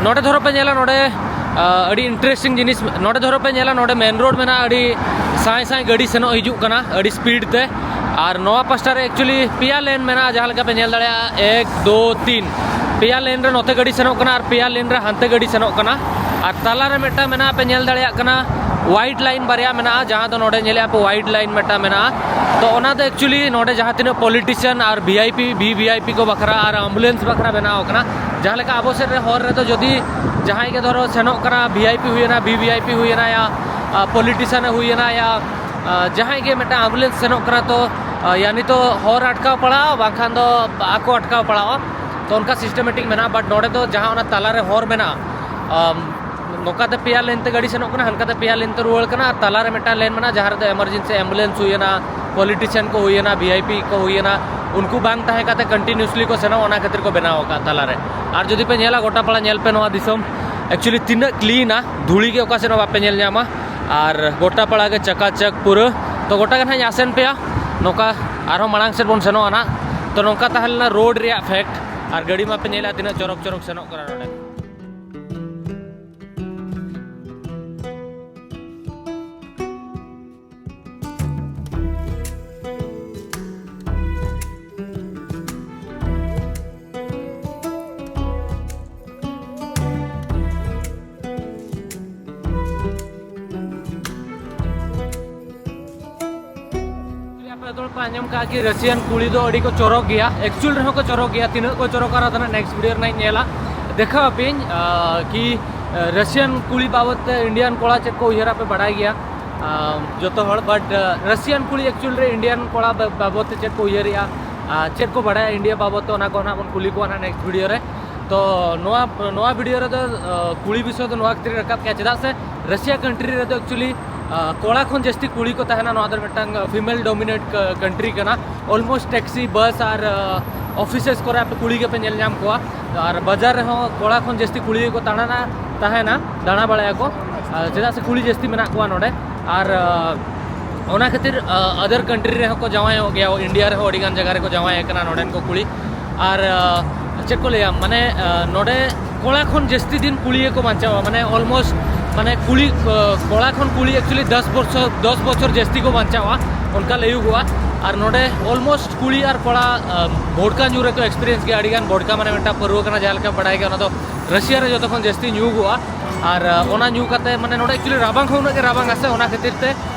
ᱱᱚᱰᱮ ᱫᱷᱚᱨᱚ ᱯᱮ ᱧᱮᱞᱟ, ᱱᱚᱰᱮ ᱟᱹᱰᱤ ᱤᱱᱴᱟᱨᱮᱥᱴᱤᱝ ᱡᱤᱱᱤᱥ ᱱᱚᱰᱮ ᱫᱷᱚᱨᱚ ᱯᱮ ᱧᱮᱞᱟ, ᱱᱚᱰᱮ ᱢᱮᱱ ᱨᱳᱰ ᱢᱮᱱᱟᱜᱼᱟ, ᱟᱹᱰᱤ ᱥᱟᱭ ᱥᱟᱭ ᱜᱟᱹᱰᱤ ᱥᱮᱱᱚᱜ ᱦᱤᱡᱩᱜ ᱠᱟᱱᱟ ᱟᱹᱰᱤ ᱥᱯᱤᱰ ᱛᱮ᱾ ᱟᱨ ᱱᱚᱣᱟ ᱯᱟᱥᱴᱟ ᱨᱮ ᱮᱠᱪᱩᱭᱮᱞᱤ ᱯᱮᱭᱟ ᱞᱮᱱ ᱢᱮᱱᱟᱜᱼᱟ, ᱡᱟᱦᱟᱸ ᱞᱮᱠᱟ ᱯᱮ ᱧᱮᱞ ᱫᱟᱲᱮᱭᱟᱜᱼᱟ, ᱮᱠ, ᱫᱳ, ᱛᱤᱱ, ᱯᱮᱭᱟ ᱞᱮᱱ ᱨᱮ ᱱᱚᱛᱮ ᱜᱟᱹᱰᱤ ᱥᱮᱱᱚᱜ ᱠᱟᱱᱟ ᱟᱨ ᱯᱮᱭᱟ ᱞᱮᱱ ᱨᱮ ᱦᱟᱱᱛᱮ ᱜᱟᱹᱰᱤ ᱥᱮᱱᱚᱜ ᱠᱟᱱᱟ᱾ ᱟᱨ ᱛᱟᱞᱟᱨᱮ ᱢᱤᱫᱴᱟᱝ ᱢᱮᱱᱟᱜᱼᱟ, ᱯᱮ ᱧᱮᱞ ᱫᱟᱲᱮᱭᱟᱜ ᱠᱟᱱᱟ, ᱦᱳᱣᱟᱭᱤᱴ ᱞᱟᱭᱤᱱ ᱵᱟᱨᱭᱟ ᱢᱮᱱᱟᱜᱼᱟ, ᱡᱟᱦᱟᱸ ᱫᱚ ᱱᱚᱰᱮ ᱧᱮᱞᱮᱫᱼᱟ ᱯᱮ ᱦᱳᱣᱟᱭᱤᱴ ᱞᱟᱭᱤᱱ ᱢᱤᱫᱴᱟᱝ ᱢᱮᱱᱟᱜᱼᱟ᱾ ᱛᱚ ᱚᱱᱟ ᱫᱚ ᱮᱠᱪᱩᱭᱮᱞᱤ ᱱᱚᱰᱮ ᱡᱟᱦᱟᱸ ᱛᱤᱱᱟᱹᱜ ᱯᱚᱞᱤᱴᱤᱥᱤᱭᱟᱱ ᱟᱨ V I P, V V I P ᱠᱚ ᱵᱟᱠᱷᱨᱟ ᱟᱨ ᱮᱢᱵᱩᱞᱮᱱᱥ ᱵᱟᱠᱷᱨᱟ ᱵᱮᱱᱟᱣ ᱟᱠᱟᱱᱟ᱾ ᱡᱟᱦᱟᱸ ᱞᱮᱠᱟ ᱟᱵᱚ ᱥᱮᱫ ᱨᱮ ᱦᱚᱨ ᱨᱮᱫᱚ ᱡᱩᱫᱤ ᱡᱟᱦᱟᱸᱭ ᱜᱮ ᱫᱷᱚᱨᱚ ᱥᱮᱱᱚᱜ ᱠᱟᱱᱟ, ᱵᱷᱤ ᱟᱭ ᱯᱤ ᱦᱩᱭᱮᱱᱟ, ᱵᱷᱤ ᱵᱷᱤ ᱟᱭ ᱯᱤ ᱦᱩᱭᱮᱱᱟ, ᱭᱟ ᱯᱚᱞᱤᱴᱤᱥᱤᱭᱟᱱ ᱮ ᱦᱩᱭᱮᱱᱟ, ᱭᱟ ᱡᱟᱦᱟᱸᱭ ᱜᱮ ᱢᱤᱫᱴᱟᱝ ᱮᱢᱵᱩᱞᱮᱱᱥ ᱥᱮᱱᱚᱜ ᱠᱟᱱᱟ, ᱛᱚ ᱭᱟᱱᱤ ᱛᱚ ᱦᱚᱨ ᱟᱴᱠᱟᱣ ᱯᱟᱲᱟᱜᱼᱟ, ᱵᱟᱝᱠᱷᱟᱱ ᱫᱚ ᱟᱠᱚ ᱟᱴᱠᱟᱣ ᱯᱟᱲᱟᱜᱼᱟ᱾ ᱛᱚ ᱚᱱᱠᱟ ᱥᱤᱥᱴᱮᱢᱮᱴᱤᱠ ᱢᱮᱱᱟᱜᱼᱟ᱾ ᱵᱟᱴ ᱱᱚᱰᱮ ᱫᱚ ᱡᱟᱦᱟᱸ ᱚᱱᱟ ᱛᱟᱞᱟᱨᱮ ᱦᱚᱨ ᱢᱮᱱᱟᱜᱼᱟ, ᱟᱢ, ᱱᱚᱝᱠᱟᱛᱮ ᱯᱮᱭᱟ ᱞᱮᱱ ᱛᱮ ᱜᱟᱹᱰᱤ ᱥᱮᱱᱚᱜ ᱠᱟᱱᱟ, ᱦᱟᱱᱠᱟᱛᱮ ᱯᱮᱭᱟ ᱞᱮᱱ ᱛᱮ ᱨᱩᱣᱟᱹᱲ ᱠᱟᱱᱟ, ᱟᱨ ᱛᱟᱞᱟᱨᱮ ᱢᱤᱫᱴᱟᱝ ᱞᱮᱱ ᱢᱮᱱᱟᱜᱼᱟ, ᱡᱟᱦᱟᱸ ᱨᱮᱫᱚ ᱮᱢᱟᱨᱡᱮᱱᱥᱤ ᱮᱢᱵᱩᱞᱮᱱᱥ ᱦᱩᱭᱮᱱᱟ, ᱯᱚᱞᱤᱴᱤᱥᱤᱭᱟᱱ ᱠᱚ ᱦᱩᱭᱮᱱᱟ, ᱵᱷᱤ ᱟᱭ ᱯᱤ ᱠᱚ ᱦᱩᱭᱮᱱᱟ, ᱩᱱᱠᱩ ᱵᱟᱝ ᱛᱟᱦᱮᱸ ᱠᱟᱛᱮ ᱠᱚᱱᱴᱤᱱᱤᱭᱩᱥᱞᱤ ᱠᱚ ᱥᱮᱱᱚᱜ, ᱚᱱᱟ ᱠᱷᱟᱹᱛᱤᱨ ᱠᱚ ᱵᱮᱱᱟᱣ ᱟᱠᱟᱫ ᱛᱟᱞᱟᱨᱮ᱾ ᱟᱨ ᱡᱩᱫᱤ ᱯᱮ ᱧᱮᱞᱟ ᱜᱚᱴᱟ ᱯᱟᱲᱟ, ᱧᱮᱞ ᱯᱮ ᱱᱚᱣᱟ ᱫᱤᱥᱚᱢ ᱮᱠᱪᱩᱭᱮᱞᱤ ᱛᱤᱱᱟᱹᱜ ᱠᱞᱤᱱᱟ, ᱫᱷᱩᱲᱤ ᱜᱮ ᱚᱠᱟ ᱥᱮᱫ ᱦᱚᱸ ᱵᱟᱯᱮ ᱧᱮᱞ ᱧᱟᱢᱟ᱾ ᱟᱨ ᱜᱚᱴᱟ ᱯᱟᱲᱟ ᱜᱮ ᱪᱟᱠᱟᱪᱟᱠ ᱯᱩᱨᱟᱹ᱾ ᱛᱚ ᱜᱚᱴᱟ ᱜᱮ ᱱᱟᱦᱟᱜ ᱤᱧ ᱟᱥᱮᱱ ᱯᱮᱭᱟ, ᱱᱚᱝᱠᱟ ᱟᱨᱦᱚᱸ ᱢᱟᱲᱟᱝ ᱥᱮᱫ ᱵᱚᱱ ᱥᱮᱱᱚᱜᱼᱟ ᱱᱟᱦᱟᱜ᱾ ᱛᱚ ᱱᱚᱝᱠᱟ ᱛᱟᱦᱮᱸ ᱞᱮᱱᱟ ᱨᱳᱰ ᱨᱮᱭᱟᱜ ᱯᱷᱮᱠᱴ᱾ ᱟᱨ ᱜᱟᱹᱰᱤ ᱢᱟᱯᱮ ᱧᱮᱞᱟ ᱛᱤᱱᱟᱹᱜ ᱪᱚᱨᱚᱠ ᱪᱚᱨᱚᱠ ᱥᱮᱱᱚᱜ ᱠᱟᱱᱟ ᱱᱚᱰᱮ᱾ ᱟᱯᱮ ᱡᱚᱛᱚ ᱦᱚᱲ ᱯᱮ ᱟᱸᱡᱚᱢ ᱠᱟᱜᱼᱟ ᱠᱤ ᱨᱟᱥᱤᱭᱟᱱ ᱠᱩᱲᱤ ᱫᱚ ᱟᱹᱰᱤ ᱠᱚ ᱪᱚᱨᱚᱠ ᱜᱮᱭᱟ, ᱮᱠᱪᱩᱭᱮᱞ ᱨᱮᱦᱚᱸ ᱠᱚ ᱪᱚᱨᱚᱠ ᱜᱮᱭᱟ᱾ ᱛᱤᱱᱟᱹᱜ ᱠᱚ ᱪᱚᱨᱚᱠᱟ ᱚᱱᱟ ᱫᱚ ᱱᱟᱜ ᱱᱮᱠᱥᱴ ᱵᱷᱤᱰᱤᱭᱳ ᱨᱮ ᱱᱟᱜ ᱤᱧ ᱧᱮᱞᱟ, ᱫᱮᱠᱷᱟᱣ ᱟᱯᱮᱭᱟᱹᱧ, ᱟᱨ ᱠᱤ ᱨᱟᱥᱤᱭᱟᱱ ᱠᱩᱲᱤ ᱵᱟᱵᱚᱫ ᱛᱮ ᱤᱱᱰᱤᱭᱟᱱ ᱠᱚᱲᱟ ᱪᱮᱫ ᱠᱚ ᱩᱭᱦᱟᱹᱨᱟ ᱯᱮ ᱵᱟᱰᱟᱭ ᱜᱮᱭᱟ, ᱟᱨ ᱡᱚᱛᱚ ᱦᱚᱲ, ᱵᱟᱴ ᱨᱟᱥᱤᱭᱟᱱ ᱠᱩᱲᱤ ᱮᱠᱪᱩᱭᱮᱞ ᱨᱮ ᱤᱱᱰᱤᱭᱟᱱ ᱠᱚᱲᱟ ᱵᱟ-, ᱵᱟᱵᱚᱫ ᱛᱮ ᱪᱮᱫ ᱠᱚ ᱩᱭᱦᱟᱹᱨᱮᱜᱼᱟ, ᱟᱨ ᱪᱮᱫ ᱠᱚ ᱵᱟᱰᱟᱭᱟ ᱤᱱᱰᱤᱭᱟ ᱵᱟᱵᱚᱫ ᱛᱮ, ᱚᱱᱟ ᱠᱚ ᱱᱟᱜ ᱵᱚᱱ ᱠᱩᱞᱤ ᱠᱚᱣᱟ ᱱᱟᱜ ᱱᱮᱠᱥᱴ ᱵᱷᱤᱰᱤᱭᱳ ᱨᱮ᱾ ᱛᱚ ᱱᱚᱣᱟ, ᱱᱚᱣᱟ ᱵᱷᱤᱰᱤᱭᱳ ᱨᱮᱫᱚ, ᱟᱸ, ᱠᱩᱲᱤ ᱵᱤᱥᱚᱭ ᱫᱚ ᱱᱚᱣᱟ ᱠᱷᱟᱹᱛᱤᱨ ᱨᱟᱠᱟᱵ ᱠᱮᱭᱟ, ᱪᱮᱫᱟᱜ ᱥᱮ ᱨᱟᱥᱤᱭᱟ ᱠᱟᱱᱴᱨᱤ ᱨᱮᱫᱚ ᱮᱠᱪᱩᱭᱮᱞᱤ, ᱟᱸ, ᱠᱚᱲᱟ ᱠᱷᱚᱱ ᱡᱟᱹᱥᱛᱤ ᱠᱩᱲᱤ ᱠᱚ ᱛᱟᱦᱮᱱᱟ᱾ ᱱᱚᱣᱟ ᱫᱚ ᱢᱤᱫᱴᱟᱝ ᱯᱷᱤᱢᱮᱞ ᱰᱳᱢᱤᱱᱮᱴ ᱠᱟᱱᱴᱨᱤ ᱠᱟᱱᱟ᱾ ᱚᱞᱢᱳᱥᱴ ᱴᱮᱠᱥᱤ, ᱵᱟᱥ ᱟᱨ, ᱟᱸ, ᱚᱯᱷᱤᱥᱮᱥ ᱠᱚᱨᱮ ᱟᱯᱮ ᱠᱩᱲᱤ ᱜᱮᱯᱮ ᱧᱮᱞ ᱧᱟᱢ ᱠᱚᱣᱟ᱾ ᱟᱨ ᱵᱟᱡᱟᱨ ᱨᱮᱦᱚᱸ ᱠᱚᱲᱟ ᱠᱷᱚᱱ ᱡᱟᱹᱥᱛᱤ ᱠᱩᱲᱤ ᱜᱮᱠᱚ ᱫᱟᱬᱟᱱᱟ, ᱛᱟᱦᱮᱱᱟ, ᱫᱟᱬᱟ ᱵᱟᱲᱟᱭᱟᱠᱚ, ᱟᱸ, ᱪᱮᱫᱟᱜ ᱥᱮ ᱠᱩᱲᱤ ᱡᱟᱹᱥᱛᱤ ᱢᱮᱱᱟᱜ ᱠᱚᱣᱟ ᱱᱚᱰᱮ᱾ ᱟᱨ, ᱟᱸ, ᱚᱱᱟ ᱠᱷᱟᱹᱛᱤᱨ, ᱟᱸ, ᱟᱫᱟᱨ ᱠᱟᱱᱴᱨᱤ ᱨᱮᱦᱚᱸ ᱠᱚ ᱡᱟᱶᱟᱭᱚᱜ ᱜᱮᱭᱟ, ᱤᱱᱰᱤᱭᱟ ᱨᱮᱦᱚᱸ ᱟᱹᱰᱤ ᱜᱟᱱ ᱡᱟᱭᱜᱟ ᱨᱮᱠᱚ ᱡᱟᱶᱟᱭ ᱟᱠᱟᱱᱟ ᱱᱚᱰᱮᱱ ᱠᱚ ᱠᱩᱲᱤ᱾ ᱟᱨ, ᱟᱸ, ᱪᱮᱫ ᱠᱚ ᱞᱟᱹᱭᱟ, ᱢᱟᱱᱮ, ᱟᱸ, ᱱᱚᱰᱮ ᱠᱚᱲᱟ ᱠᱷᱚᱱ ᱡᱟᱹᱥᱛᱤ ᱫᱤᱱ ᱠᱩᱲᱤ ᱜᱮᱠᱚ ᱵᱟᱧᱪᱟᱣᱟ, ᱢᱟᱱᱮ ᱚᱞᱢᱳᱥᱴ, ᱢᱟᱱᱮ ᱠᱩᱲᱤ, ᱟᱸ, ᱠᱚᱲᱟ ᱠᱷᱚᱱ ᱠᱩᱲᱤ ᱮᱠᱪᱩᱭᱮᱞᱤ ᱫᱚᱥ ᱵᱚᱪᱷᱚᱨ, ᱫᱚᱥ ᱵᱚᱪᱷᱚᱨ ᱡᱟᱹᱥᱛᱤ ᱠᱚ ᱵᱟᱧᱪᱟᱣᱟ, ᱚᱱᱠᱟ ᱞᱟᱹᱭᱩᱜᱚᱜᱼᱟ᱾ ᱟᱨ ᱱᱚᱰᱮ ᱚᱞᱢᱳᱥᱴ ᱠᱩᱲᱤ ᱟᱨ ᱠᱚᱲᱟ, ᱟᱸ, ᱵᱷᱚᱰᱠᱟ ᱧᱩ ᱨᱮᱠᱚ ᱮᱠᱥᱯᱤᱨᱤᱭᱮᱱᱥ ᱜᱮᱭᱟ ᱟᱹᱰᱤ ᱜᱟᱱ᱾ ᱵᱷᱚᱰᱠᱟ ᱢᱟᱱᱮ ᱢᱤᱫᱴᱟᱝ ᱯᱟᱹᱨᱣᱟᱹ ᱠᱟᱱᱟ, ᱡᱟᱦᱟᱸ ᱞᱮᱠᱟ ᱵᱟᱰᱟᱭ ᱜᱮᱭᱟ, ᱚᱱᱟ ᱫᱚ ᱨᱟᱥᱤᱭᱟ ᱨᱮ ᱡᱚᱛᱚ ᱠᱷᱚᱱ ᱡᱟᱹᱥᱛᱤ ᱧᱩᱜᱚᱜᱼᱟ᱾ ᱟᱨ ᱚᱱᱟ ᱧᱩ ᱠᱟᱛᱮ ᱢᱟᱱᱮ ᱱᱚᱰᱮ ᱮᱠᱪᱩᱭᱮᱞᱤ ᱨᱟᱵᱟᱝ ᱦᱚᱸ ᱩᱱᱟᱹᱜ ᱜᱮ ᱨᱟᱵᱟᱝᱟ ᱥᱮ, ᱚᱱᱟ ᱠᱷᱟᱹᱛᱤᱨ ᱛᱮ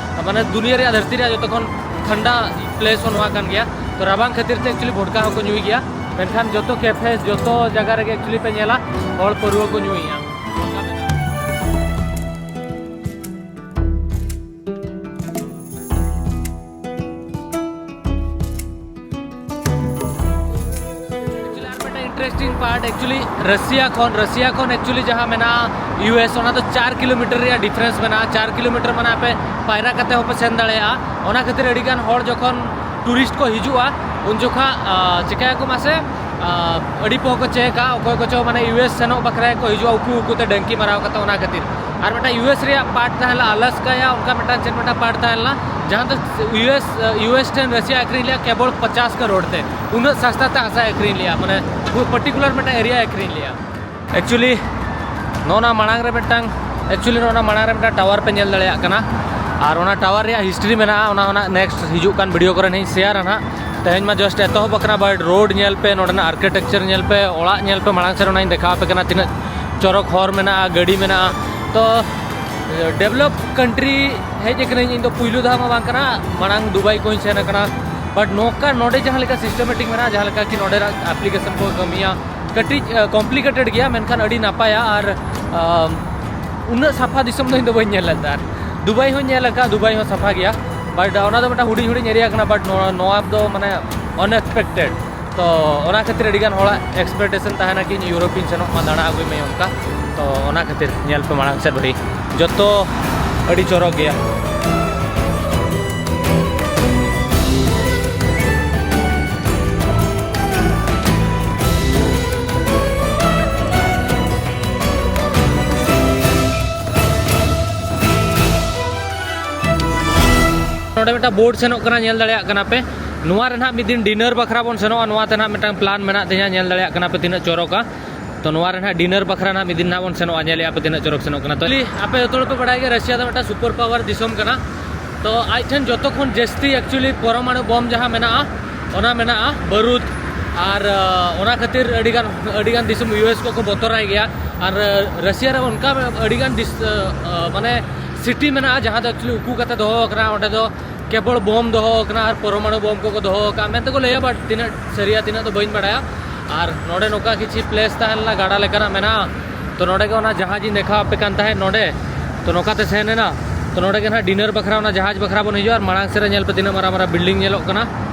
ᱢᱟᱱᱮ ᱫᱩᱱᱤᱭᱟᱹ ᱨᱮᱭᱟᱜ, ᱫᱷᱟᱹᱨᱛᱤ ᱨᱮᱭᱟᱜ ᱡᱚᱛᱚ ᱠᱷᱚᱱ ᱴᱷᱟᱱᱰᱟ ᱯᱞᱮᱥ ᱦᱚᱸ ᱱᱚᱣᱟ ᱠᱟᱱ ᱜᱮᱭᱟ᱾ ᱛᱚ ᱨᱟᱵᱟᱝ ᱠᱷᱟᱹᱛᱤᱨ ᱛᱮ ᱮᱠᱪᱩᱭᱮᱞᱤ ᱵᱷᱚᱰᱠᱟ ᱦᱚᱸᱠᱚ ᱧᱩᱭ ᱜᱮᱭᱟ, ᱢᱮᱱᱠᱷᱟᱱ ᱡᱚᱛᱚ ᱠᱮᱯᱷᱮ, ᱡᱚᱛᱚ ᱡᱟᱭᱜᱟ ᱨᱮᱜᱮ ᱮᱠᱪᱩᱭᱮᱞᱤ ᱯᱮ ᱧᱮᱞᱟ ᱦᱚᱲ ᱯᱟᱹᱨᱣᱟᱹ ᱠᱚ ᱧᱩᱭᱮᱫᱼᱟ᱾ ᱮᱠᱪᱩᱭᱮᱞᱤ ᱟᱨ ᱢᱤᱫᱴᱟᱝ ᱤᱱᱴᱟᱨᱮᱥᱴᱤᱝ ᱯᱟᱨᱴ, ᱮᱠᱪᱩᱭᱮᱞᱤ ᱨᱟᱥᱤᱭᱟ ᱠᱷᱚᱱ, ᱨᱟᱥᱤᱭᱟ ᱠᱷᱚᱱ ᱮᱠᱪᱩᱭᱮᱞᱤ ᱡᱟᱦᱟᱸ ᱢᱮᱱᱟᱜᱼᱟ ᱤᱭᱩ ᱮᱥ, ᱚᱱᱟ ᱫᱚ ᱪᱟᱨ ᱠᱤᱞᱳᱢᱤᱴᱟᱨ ᱨᱮᱭᱟᱜ ᱰᱤᱯᱷᱟᱨᱮᱱᱥ ᱢᱮᱱᱟᱜᱼᱟ᱾ ᱪᱟᱨ ᱠᱤᱞᱳᱢᱤᱴᱟᱨ ᱢᱟᱱᱮ ᱟᱯᱮ ᱯᱟᱭᱨᱟ ᱠᱟᱛᱮ ᱦᱚᱸᱯᱮ ᱥᱮᱱ ᱫᱟᱲᱮᱭᱟᱜᱼᱟ᱾ ᱚᱱᱟ ᱠᱷᱟᱹᱛᱤᱨ ᱟᱹᱰᱤᱜᱟᱱ ᱦᱚᱲ ᱡᱚᱠᱷᱚᱱ ᱴᱩᱨᱤᱥᱴ ᱠᱚ ᱦᱤᱡᱩᱜᱼᱟ, ᱩᱱ ᱡᱚᱠᱷᱟ, ᱟ, ᱪᱤᱠᱟᱹᱭᱟᱠᱚ ᱢᱟᱥᱮ, ᱟ, ᱟᱹᱰᱤ ᱯᱚᱦᱚ ᱠᱚ ᱪᱮᱠᱟ, ᱚᱠᱚᱭ ᱠᱚᱪᱚ ᱢᱟᱱᱮ ᱤᱭᱩ ᱮᱥ ᱥᱮᱱᱚᱜ ᱵᱟᱠᱷᱨᱟ ᱠᱚ ᱦᱤᱡᱩᱜᱼᱟ ᱩᱠᱩ ᱩᱠᱩ ᱛᱮ ᱰᱟᱹᱝᱠᱤ ᱢᱟᱨᱟᱣ ᱠᱟᱛᱮ, ᱚᱱᱟ ᱠᱷᱟᱹᱛᱤᱨ᱾ ᱟᱨ ᱢᱤᱫᱴᱟᱝ ᱤᱭᱩ ᱮᱥ ᱨᱮᱭᱟᱜ ᱯᱟᱨᱴ ᱛᱟᱦᱮᱸ ᱞᱮᱱᱟ, ᱟᱞᱟᱥᱠᱟ ᱭᱟ, ᱚᱱᱠᱟ ᱢᱤᱫᱴᱟᱝ ᱪᱮᱫ ᱢᱤᱫᱴᱟᱝ ᱯᱟᱨᱴ ᱛᱟᱦᱮᱸ ᱞᱮᱱᱟ, ᱡᱟᱦᱟᱸ ᱫᱚ ᱤᱭᱩ ᱮᱥ, ᱤᱭᱩ ᱮᱥ ᱴᱷᱮᱱ ᱨᱟᱥᱤᱭᱟ ᱟᱹᱠᱷᱨᱤᱧ ᱞᱮᱜᱼᱟ ᱠᱮᱵᱚᱞ ᱯᱚᱪᱟᱥ ᱠᱟᱨᱳᱲ ᱛᱮ᱾ ᱩᱱᱟᱹᱜ ᱥᱟᱥᱛᱟ ᱛᱮ ᱦᱟᱥᱟᱭ ᱟᱹᱠᱷᱨᱤᱧ ᱞᱮᱜᱼᱟ, ᱢᱟᱱᱮ ᱯᱟᱨᱴᱤᱠᱩᱞᱟᱨ ᱢᱤᱫᱴᱟᱝ ᱮᱨᱤᱭᱟ ᱟᱹᱠᱷᱨᱤᱧ ᱞᱮᱜᱼᱟ᱾ ᱮᱠᱪᱩᱭᱮᱞᱤ ᱱᱚᱜᱼᱚ ᱱᱟ ᱢᱟᱲᱟᱝ ᱨᱮ ᱢᱤᱫᱴᱟᱝ, ᱮᱠᱪᱩᱭᱮᱞᱤ ᱱᱚᱜᱼᱚ ᱱᱟ ᱢᱟᱲᱟᱝ ᱨᱮ ᱢᱤᱫᱴᱟᱝ ᱴᱟᱣᱟᱨ ᱯᱮ ᱧᱮᱞ ᱫᱟᱲᱮᱭᱟᱜ ᱠᱟᱱᱟ, ᱟᱨ ᱚᱱᱟ ᱴᱟᱣᱟᱨ ᱨᱮᱭᱟᱜ ᱦᱤᱥᱴᱨᱤ ᱢᱮᱱᱟᱜᱼᱟ, ᱚᱱᱟ ᱦᱚᱸ ᱱᱟᱜ ᱱᱮᱠᱥᱴ ᱦᱤᱡᱩᱜ ᱠᱟᱱ ᱵᱷᱤᱰᱤᱭᱳ ᱠᱚᱨᱮ ᱱᱟᱜ ᱤᱧ ᱥᱮᱭᱟᱨᱟ ᱱᱟᱜ᱾ ᱛᱮᱦᱮᱧ ᱢᱟ ᱡᱟᱥᱴ ᱮᱛᱚᱦᱚᱵ ᱟᱠᱟᱱᱟ, ᱵᱟᱴ ᱨᱳᱰ ᱧᱮᱞ ᱯᱮ, ᱱᱚᱰᱮᱱᱟᱜ ᱟᱨᱠᱤᱴᱮᱠᱪᱟᱨ ᱧᱮᱞ ᱯᱮ, ᱚᱲᱟᱜ ᱧᱮᱞ ᱯᱮ, ᱢᱟᱲᱟᱝ ᱥᱮᱫ ᱚᱱᱟᱧ ᱫᱮᱠᱷᱟᱣ ᱟᱯᱮ ᱠᱟᱱᱟ, ᱛᱤᱱᱟᱹᱜ ᱪᱚᱨᱚᱠ ᱦᱚᱨ ᱢᱮᱱᱟᱜᱼᱟ, ᱜᱟᱹᱰᱤ ᱢᱮᱱᱟᱜᱼᱟ᱾ ᱛᱚ ᱰᱮᱵᱷᱞᱚᱯ ᱠᱟᱱᱴᱨᱤ ᱦᱮᱡ ᱟᱠᱟᱱᱟᱹᱧ, ᱤᱧ ᱫᱚ ᱯᱩᱭᱞᱩ ᱫᱷᱟᱣ ᱢᱟ ᱵᱟᱝ ᱠᱟᱱᱟ, ᱢᱟᱲᱟᱝ ᱫᱩᱵᱟᱭ ᱠᱚᱧ ᱥᱮᱱ ᱟᱠᱟᱱᱟ, ᱵᱟᱴ ᱱᱚᱝᱠᱟ ᱱᱚᱰᱮ ᱡᱟᱦᱟᱸ ᱞᱮᱠᱟ ᱥᱤᱥᱴᱮᱢᱮᱴᱤᱠ ᱢᱮᱱᱟᱜᱼᱟ, ᱡᱟᱦᱟᱸ ᱞᱮᱠᱟ ᱠᱤ ᱱᱚᱰᱮᱱᱟᱜ ᱮᱯᱞᱤᱠᱮᱥᱚᱱ ᱠᱚ ᱠᱟᱹᱢᱤᱭᱟ, ᱠᱟᱹᱴᱤᱡ ᱠᱚᱢᱯᱞᱤᱠᱮᱴᱮᱰ ᱜᱮᱭᱟ, ᱢᱮᱱᱠᱷᱟᱱ ᱟᱹᱰᱤ ᱱᱟᱯᱟᱭᱟ᱾ ᱟᱨ ᱟᱢ, ᱩᱱᱟᱹᱜ ᱥᱟᱯᱷᱟ ᱫᱤᱥᱚᱢ ᱫᱚ ᱤᱧ ᱫᱚ ᱵᱟᱹᱧ ᱧᱮᱞ ᱞᱮᱫᱟ᱾ ᱟᱨ ᱫᱩᱵᱟᱭ ᱦᱚᱸᱧ ᱧᱮᱞ ᱟᱠᱟᱫᱼᱟ, ᱫᱩᱵᱟᱭ ᱦᱚᱸ ᱥᱟᱯᱷᱟ ᱜᱮᱭᱟ, ᱵᱟᱴ ᱚᱱᱟ ᱫᱚ ᱢᱤᱫᱴᱟᱝ ᱦᱩᱰᱤᱧ ᱦᱩᱰᱤᱧ ᱮᱨᱤᱭᱟ ᱠᱟᱱᱟ, ᱵᱟᱴ ᱱᱚᱣᱟ, ᱱᱚᱣᱟ ᱫᱚ ᱢᱟᱱᱮ ᱟᱱᱮᱠᱥᱯᱮᱠᱴᱮᱰ᱾ ᱛᱚ ᱚᱱᱟ ᱠᱷᱟᱹᱛᱤᱨ ᱟᱹᱰᱤᱜᱟᱱ ᱦᱚᱲᱟᱜ ᱮᱠᱥᱯᱮᱠᱴᱮᱥᱚᱱ ᱛᱟᱦᱮᱱᱟ ᱠᱤ ᱤᱧ ᱤᱭᱩᱨᱳᱯ ᱤᱧ ᱥᱮᱱᱚᱜ ᱢᱟ, ᱫᱟᱬᱟ ᱟᱹᱜᱩᱭ ᱢᱟᱹᱧ ᱚᱱᱠᱟ᱾ ᱛᱚ ᱚᱱᱟ ᱠᱷᱟᱹᱛᱤᱨ ᱧᱮᱞ ᱯᱮ ᱢᱟᱲᱟᱝ ᱥᱮᱫ ᱵᱷᱟᱹᱜᱤ, ᱡᱚᱛᱚ ᱟᱹᱰᱤ ᱪᱚᱨᱚᱠ ᱜᱮᱭᱟ᱾ ᱱᱚᱰᱮ ᱢᱤᱫᱴᱟᱝ ᱵᱳᱨᱰ ᱥᱮᱱᱚᱜ ᱠᱟᱱᱟ, ᱧᱮᱞ ᱫᱟᱲᱮᱭᱟᱜ ᱠᱟᱱᱟ ᱯᱮ᱾ ᱱᱚᱣᱟ ᱨᱮ ᱱᱟᱦᱟᱜ ᱢᱤᱫ ᱫᱤᱱ ᱰᱤᱱᱟᱨ ᱵᱟᱠᱷᱨᱟ ᱵᱚᱱ ᱥᱮᱱᱚᱜᱼᱟ, ᱱᱚᱣᱟ ᱛᱮ ᱱᱟᱦᱟᱜ ᱢᱤᱫᱴᱟᱝ ᱯᱞᱟᱱ ᱢᱮᱱᱟᱜ ᱛᱤᱧᱟᱹ, ᱧᱮᱞ ᱫᱟᱲᱮᱭᱟᱜ ᱠᱟᱱᱟ ᱯᱮ ᱛᱤᱱᱟᱹᱜ ᱪᱚᱨᱚᱠᱟ᱾ ᱛᱚ ᱱᱚᱣᱟ ᱨᱮ ᱱᱟᱦᱟᱜ ᱰᱤᱱᱟᱨ ᱵᱟᱠᱷᱨᱟ ᱱᱟᱦᱟᱜ ᱢᱤᱫ ᱫᱤᱱ ᱱᱟᱦᱟᱜ ᱵᱚᱱ ᱥᱮᱱᱚᱜᱼᱟ, ᱧᱮᱞᱮᱜᱼᱟ ᱯᱮ ᱛᱤᱱᱟᱹᱜ ᱪᱚᱨᱚᱠ ᱥᱮᱱᱚᱜ ᱠᱟᱱᱟ᱾ ᱛᱚ ᱟᱯᱮ ᱡᱚᱛᱚ ᱦᱚᱲ ᱯᱮ ᱵᱟᱲᱟᱭ ᱜᱮᱭᱟ ᱨᱟᱥᱤᱭᱟ ᱫᱚ ᱢᱤᱫᱴᱟᱝ ᱥᱩᱯᱟᱨ ᱯᱟᱣᱟᱨ ᱫᱤᱥᱚᱢ ᱠᱟᱱᱟ᱾ ᱛᱚ ᱟᱡ ᱴᱷᱮᱱ ᱡᱚᱛᱚ ᱠᱷᱚᱱ ᱡᱟᱹᱥᱛᱤ ᱮᱠᱪᱩᱭᱮᱞᱤ ᱯᱚᱨᱚᱢᱟᱬᱩ ᱵᱚᱢ ᱡᱟᱦᱟᱸ ᱢᱮᱱᱟᱜᱼᱟ, ᱚᱱᱟ ᱢᱮᱱᱟᱜᱼᱟ ᱵᱟᱹᱨᱩᱫ᱾ ᱟᱨ ᱚᱱᱟ ᱠᱷᱟᱹᱛᱤᱨ ᱟᱹᱰᱤᱜᱟᱱ ᱟᱹᱰᱤᱜᱟᱱ ᱫᱤᱥᱚᱢ ᱤᱭᱩ ᱮᱥ ᱠᱚᱠᱚ ᱵᱚᱛᱚᱨᱟᱭ ᱜᱮᱭᱟ᱾ ᱟᱨ ᱨᱟᱥᱤᱭᱟ ᱨᱮ ᱚᱱᱠᱟ ᱟᱹᱰᱤᱜᱟᱱ ᱫᱤᱥ ᱢᱟᱱᱮ ᱥᱤᱴᱤ ᱢᱮᱱᱟᱜᱼᱟ, ᱡᱟᱦᱟᱸ ᱫᱚ ᱮᱠᱪᱩᱭᱮᱞᱤ ᱩᱠᱩ ᱠᱟᱛᱮ ᱫᱚᱦᱚ ᱟᱠᱟᱱᱟ᱾ ᱚᱸᱰᱮ ᱫᱚ ᱠᱮᱵᱚᱞ ᱵᱳᱢ ᱫᱚᱦᱚ ᱟᱠᱟᱱᱟ ᱟᱨ ᱯᱚᱨᱚᱢᱟᱬᱩ ᱵᱳᱢ ᱠᱚᱠᱚ ᱫᱚᱦᱚ ᱟᱠᱟᱫᱼᱟ ᱢᱮᱱᱛᱮ ᱠᱚ ᱞᱟᱹᱭᱟ, ᱵᱟᱴ ᱛᱤᱱᱟᱹᱜ ᱥᱟᱹᱨᱤᱭᱟ ᱛᱤᱱᱟᱹᱜ ᱫᱚ ᱵᱟᱹᱧ ᱵᱟᱲᱟᱭᱟ᱾ ᱟᱨ ᱱᱚᱰᱮ ᱱᱚᱝᱠᱟ ᱠᱤᱪᱷᱤ ᱯᱞᱮᱥ ᱛᱟᱦᱮᱸ ᱞᱮᱱᱟ, ᱜᱟᱰᱟ ᱞᱮᱠᱟᱱᱟᱜ ᱢᱮᱱᱟᱜᱼᱟ᱾ ᱛᱚ ᱱᱚᱰᱮ ᱜᱮ ᱚᱱᱟ ᱡᱟᱦᱟᱡᱽ ᱤᱧ ᱫᱮᱠᱷᱟᱣ ᱟᱯᱮ ᱠᱟᱱ ᱛᱟᱦᱮᱸᱫ ᱱᱚᱰᱮ, ᱛᱚ ᱱᱚᱝᱠᱟᱛᱮ ᱥᱮᱱ ᱮᱱᱟ᱾ ᱛᱚ ᱱᱚᱰᱮ ᱜᱮ ᱱᱟᱦᱟᱜ ᱰᱤᱱᱟᱨ ᱵᱟᱠᱷᱨᱟ ᱚᱱᱟ ᱡᱟᱦᱟᱡᱽ ᱵᱟᱠᱷᱨᱟ ᱵᱚᱱ ᱦᱤᱡᱩᱜᱼᱟ᱾ ᱟᱨ ᱢᱟᱲᱟᱝ ᱥᱮᱫ ᱨᱮ ᱧᱮᱞ ᱯᱮ ᱛᱤᱱᱟᱹᱜ ᱢᱟᱨᱟᱝ ᱢᱟᱨᱟᱝ ᱵᱤᱞᱰᱤᱝ ᱧᱮᱞᱚᱜ ᱠᱟᱱᱟ᱾